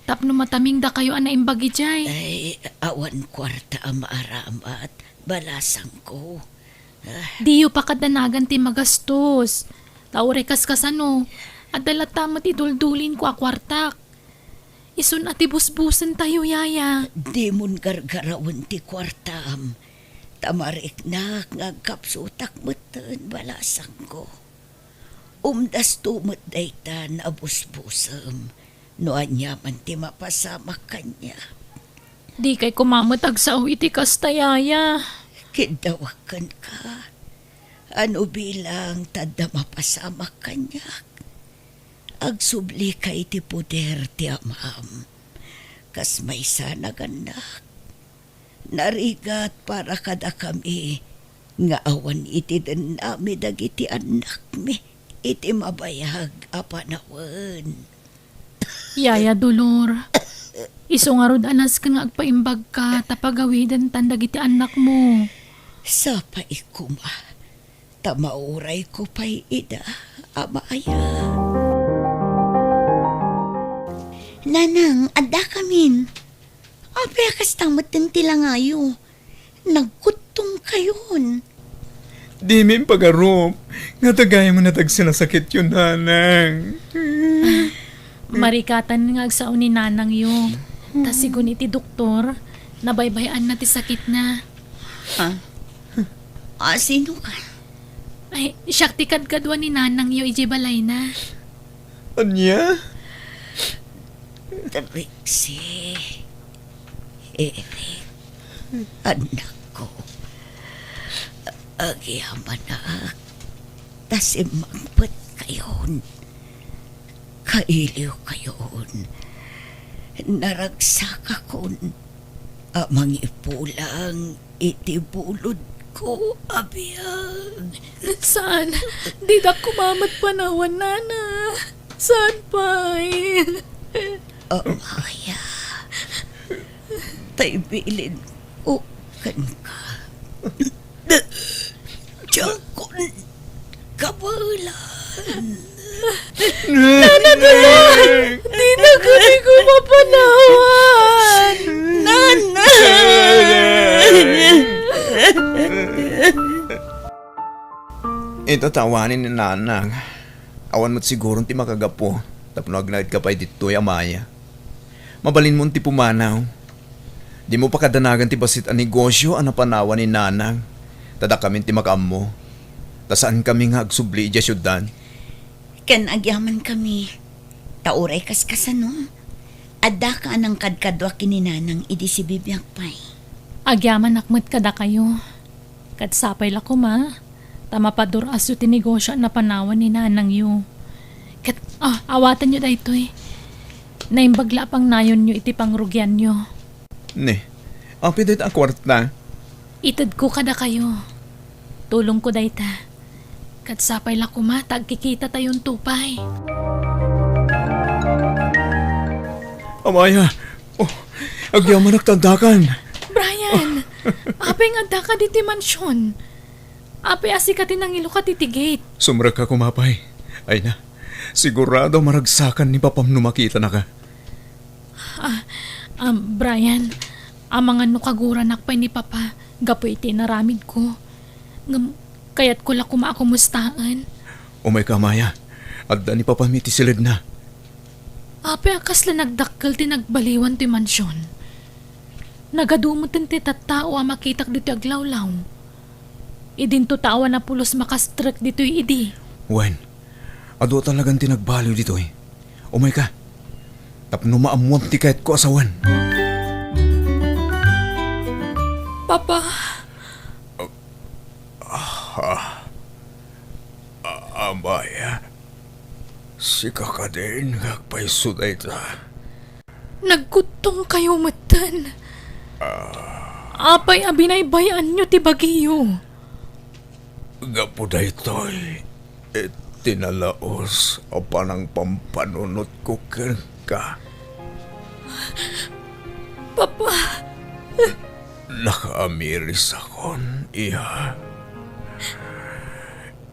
Tapno mataming dakayo a naimbag idiay. Ay, awan kuarta a maaramat, balasangko. Ah. Diyo pakadanagan ti magastos. Ta uray kaskasano, adda latta met iduldulingko a kuartak. Isun a ti busbusentayo, yaya. Dimon gargarawen ti kuartam, ta mariknak nga agkapsutak metten, balasangko. Umdasto met dayta a busbusem no aniaman ti mapasamak kaniak. Dikay koma met agsao iti kasta, yaya. Kiddawak kenka. Ano bilang ta adda mapasamak kaniak? Agsublika iti poder ti Amam, kas maysa a nagannak. Narigat para kadakami nga awan iti dennami dagiti annakmi iti mabayag a panawen. Yaya Dolor, isu ngarud a nasken nga agpaimbagka ta pagawidentan dagiti annakmo. Sapay koma, ta maurayko pay ida, Amaya. Nanang, addakamin. Apay a kasta metten ti langayo? Nagkuttongkayon. Dimi impagarup nga dagayem a nagsenasakityo, nanang. Marikatan nga agsao ni nanangyo. Ta sigun iti doktor, nabaybay-anna ti sakitna. Ha? A, sino ka? Ay, siak ti kadkadua ni nanangyo idiay balayna. Ania? Trixie. Eric, annakko, agyamanak ta simmangpetkayon, kailiwkayon, naragsakakon a mangipulang iti bulodko a biag. Saan? Didak koma met panawan, nana. Saan pay? Amaya, tay bilinko kenka. Diakon kabaelan. Nana, Nana! Dina kami ko mapanawan! Nana! Ita ta awanen ni nanang. Awan met siguron ti makagapu tapno agnaedka pay ditoy, Amaya. Mabalinmon ti pumanaw. Dimo pakadanagan ti bassit a negosio a napanawan ni nanang. Ta dakamin ti makaammo. Ta saankami nga agsubli idiay siudad. Ken agyamankami. Ta uray kaskasano, addaka a nangkadkadua ken ni nanang idi sibibiag pay. Agyamanak met kadakayo. Ket sapay la koma, ta mapadur-asyo ti negosio a napanawan ni nanangyo. Ket, ah, awatenyo daytoy. Naimbag la a pangnayonyo iti pangrugianyo. Ne, apay dayta a kuarta? Itedko kadakayo. Tulongko dayta. Ket sapay la koma ta agkikitatayon pay. Amaya, oh, agyamanak ta addakan. Brian, apay nga addaka ditoy mansion? Apay a sika ti nangilukat iti gate? Sumrekka koma pay. Ay na, sigurado a maragsakan ni papam no makitanaka. Ah, ah, Brian, amangan no kaguranak pay ni Papa gapu iti inaramidko. Ngem, kayatko la koma a kumustaen. Umayka, Amaya. Adda ni Papam iti siledna. Apay a kasla nagdakkel ti nagbaliwan ti mansion? Nagadu met ti tattao a makitak ditoy aglawlaw. Idinto ta awan a pulos makastrek ditoy idi. Wen, adu a talagan ti nagbaliw ditoy. Umayka, tapno maammuam ti kayatko a sawen. Papa. Ah, ah, Amaya, sika kadin nga agpayso dayta? Nagkuttongkayo metten. Ah. Apay a binaybay-anyo ti bagiyo? Gapu daytoy, iti nalaus a panangpampanunotko kenka. Papa! Nakaamirisakon, iya.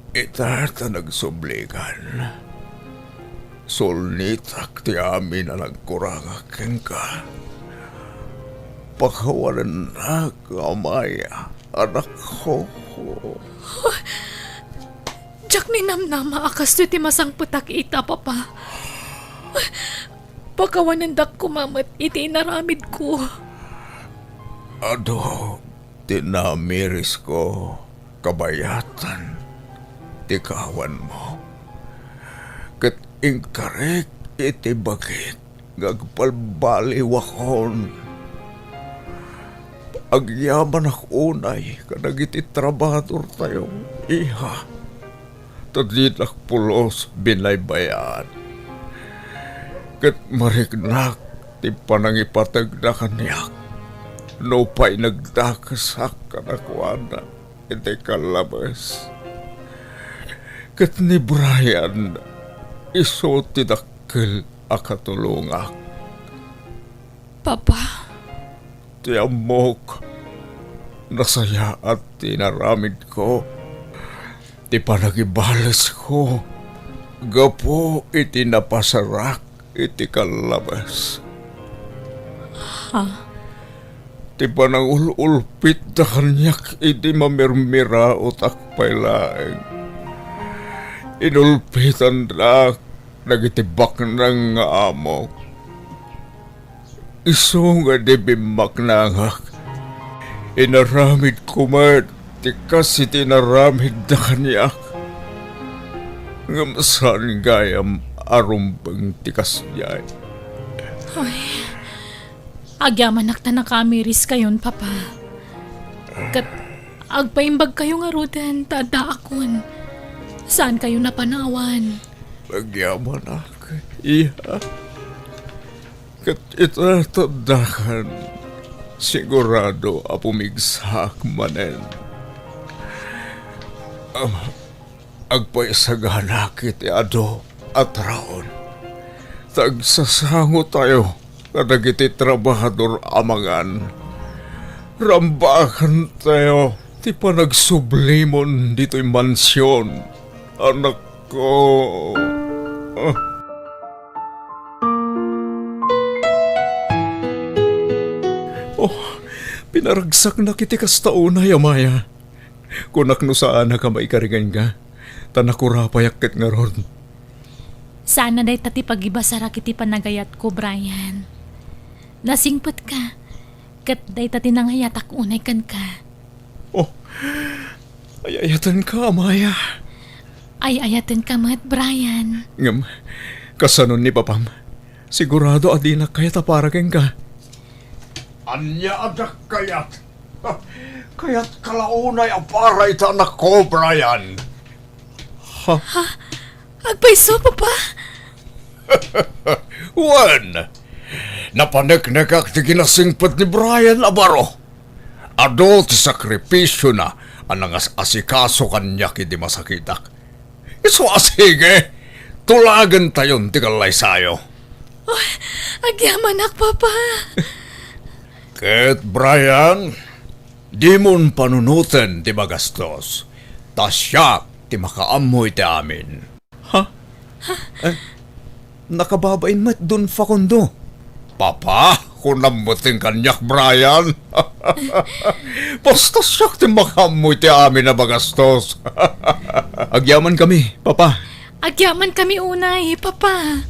Ita ta nagsublikan. Sulnitak ti amin a nagkurangak kenka. Pakawanennak, Amaya, anakko. Diak ninamnama a kastoy ti masangpetak ita, Papa. Pakawanendak koma met iti inaramidko. Adu ti namirisko kabayatan ti kawanmo, ket inkarik iti bagik nga agbalbaliwakon. Agyamanak unay kadagiti trabahadortayo, iha, ta dinak pulos binaybay-an. Ket mariknak ti panangipategda kaniak nupay nagdakesak kadakuada iti kallabes. Ket ni Brian, isu ti dakkel a katulongak. Papa? Ti ammok, nasayaat ti inaramidko, ti panagibalesko gapu iti napasarak iti kallabes. Ha? Ti panangul-ulpitda kaniak idi mamirmiraotak pay laeng. Inulpitandak dagiti baknang nga amok. Isu nga idi bimmaknangak, inaramidko met ti kas iti inaramidda kaniak. Ngem saan gayam a rumbeng ti kasdiay. Ay, agyamanak ta nakaamiriskayon, Papa. Ket agpaimbagkayo ngaruden ta addaakon. Saankayo napanawan. Agyamanak, iha. Ket ita ti addakan, sigurado a pumigsaak manen. Am, agpaisaganak iti adu a taon. Ta agsasangotayo kadagiti trabahador a mangan. Rambakantayo ti panagsublimon ditoy mansion, anakko. Ah. Oh, pinaragsaknak iti kasta unay, Amaya. Kunak no saanak a maikariganka, ta nakurapayak ket ngarud. Saan a dayta ti pagibasarak iti panagayatko, Brian. Nasingpetka, ket dayta ti nangayatak unay kenka. Oh, ay-ayatenka, Amaya. Ay-ayatenka met, Brian. Ngem, kasano ni Papam? Sigurado a dinak kayat a para kenka. Ania a diak kayat? Kayatka la unay a para ita anakko, Brian. Ha? Ha? Agpayso, Papa? Wen, napaneknekak ti kinasingpet ni Brian a baro. Adu ti sakripisiona a nangas-asikaso kaniak idi masakitak. Isu a sige, tulagentayon ti kallaysayo. Oh, agyamanak, Papa. Ket, Brian, dimon panunoten ti magastos, ta siak ti makaammo iti amin. Ha? Eh, nakababain met don Facundo. Papa, kunam met kaniak, Brian. Basta siak ti makaammo iti amin a magastos. Agyamankami, Papa. Agyamankami unay, Papa.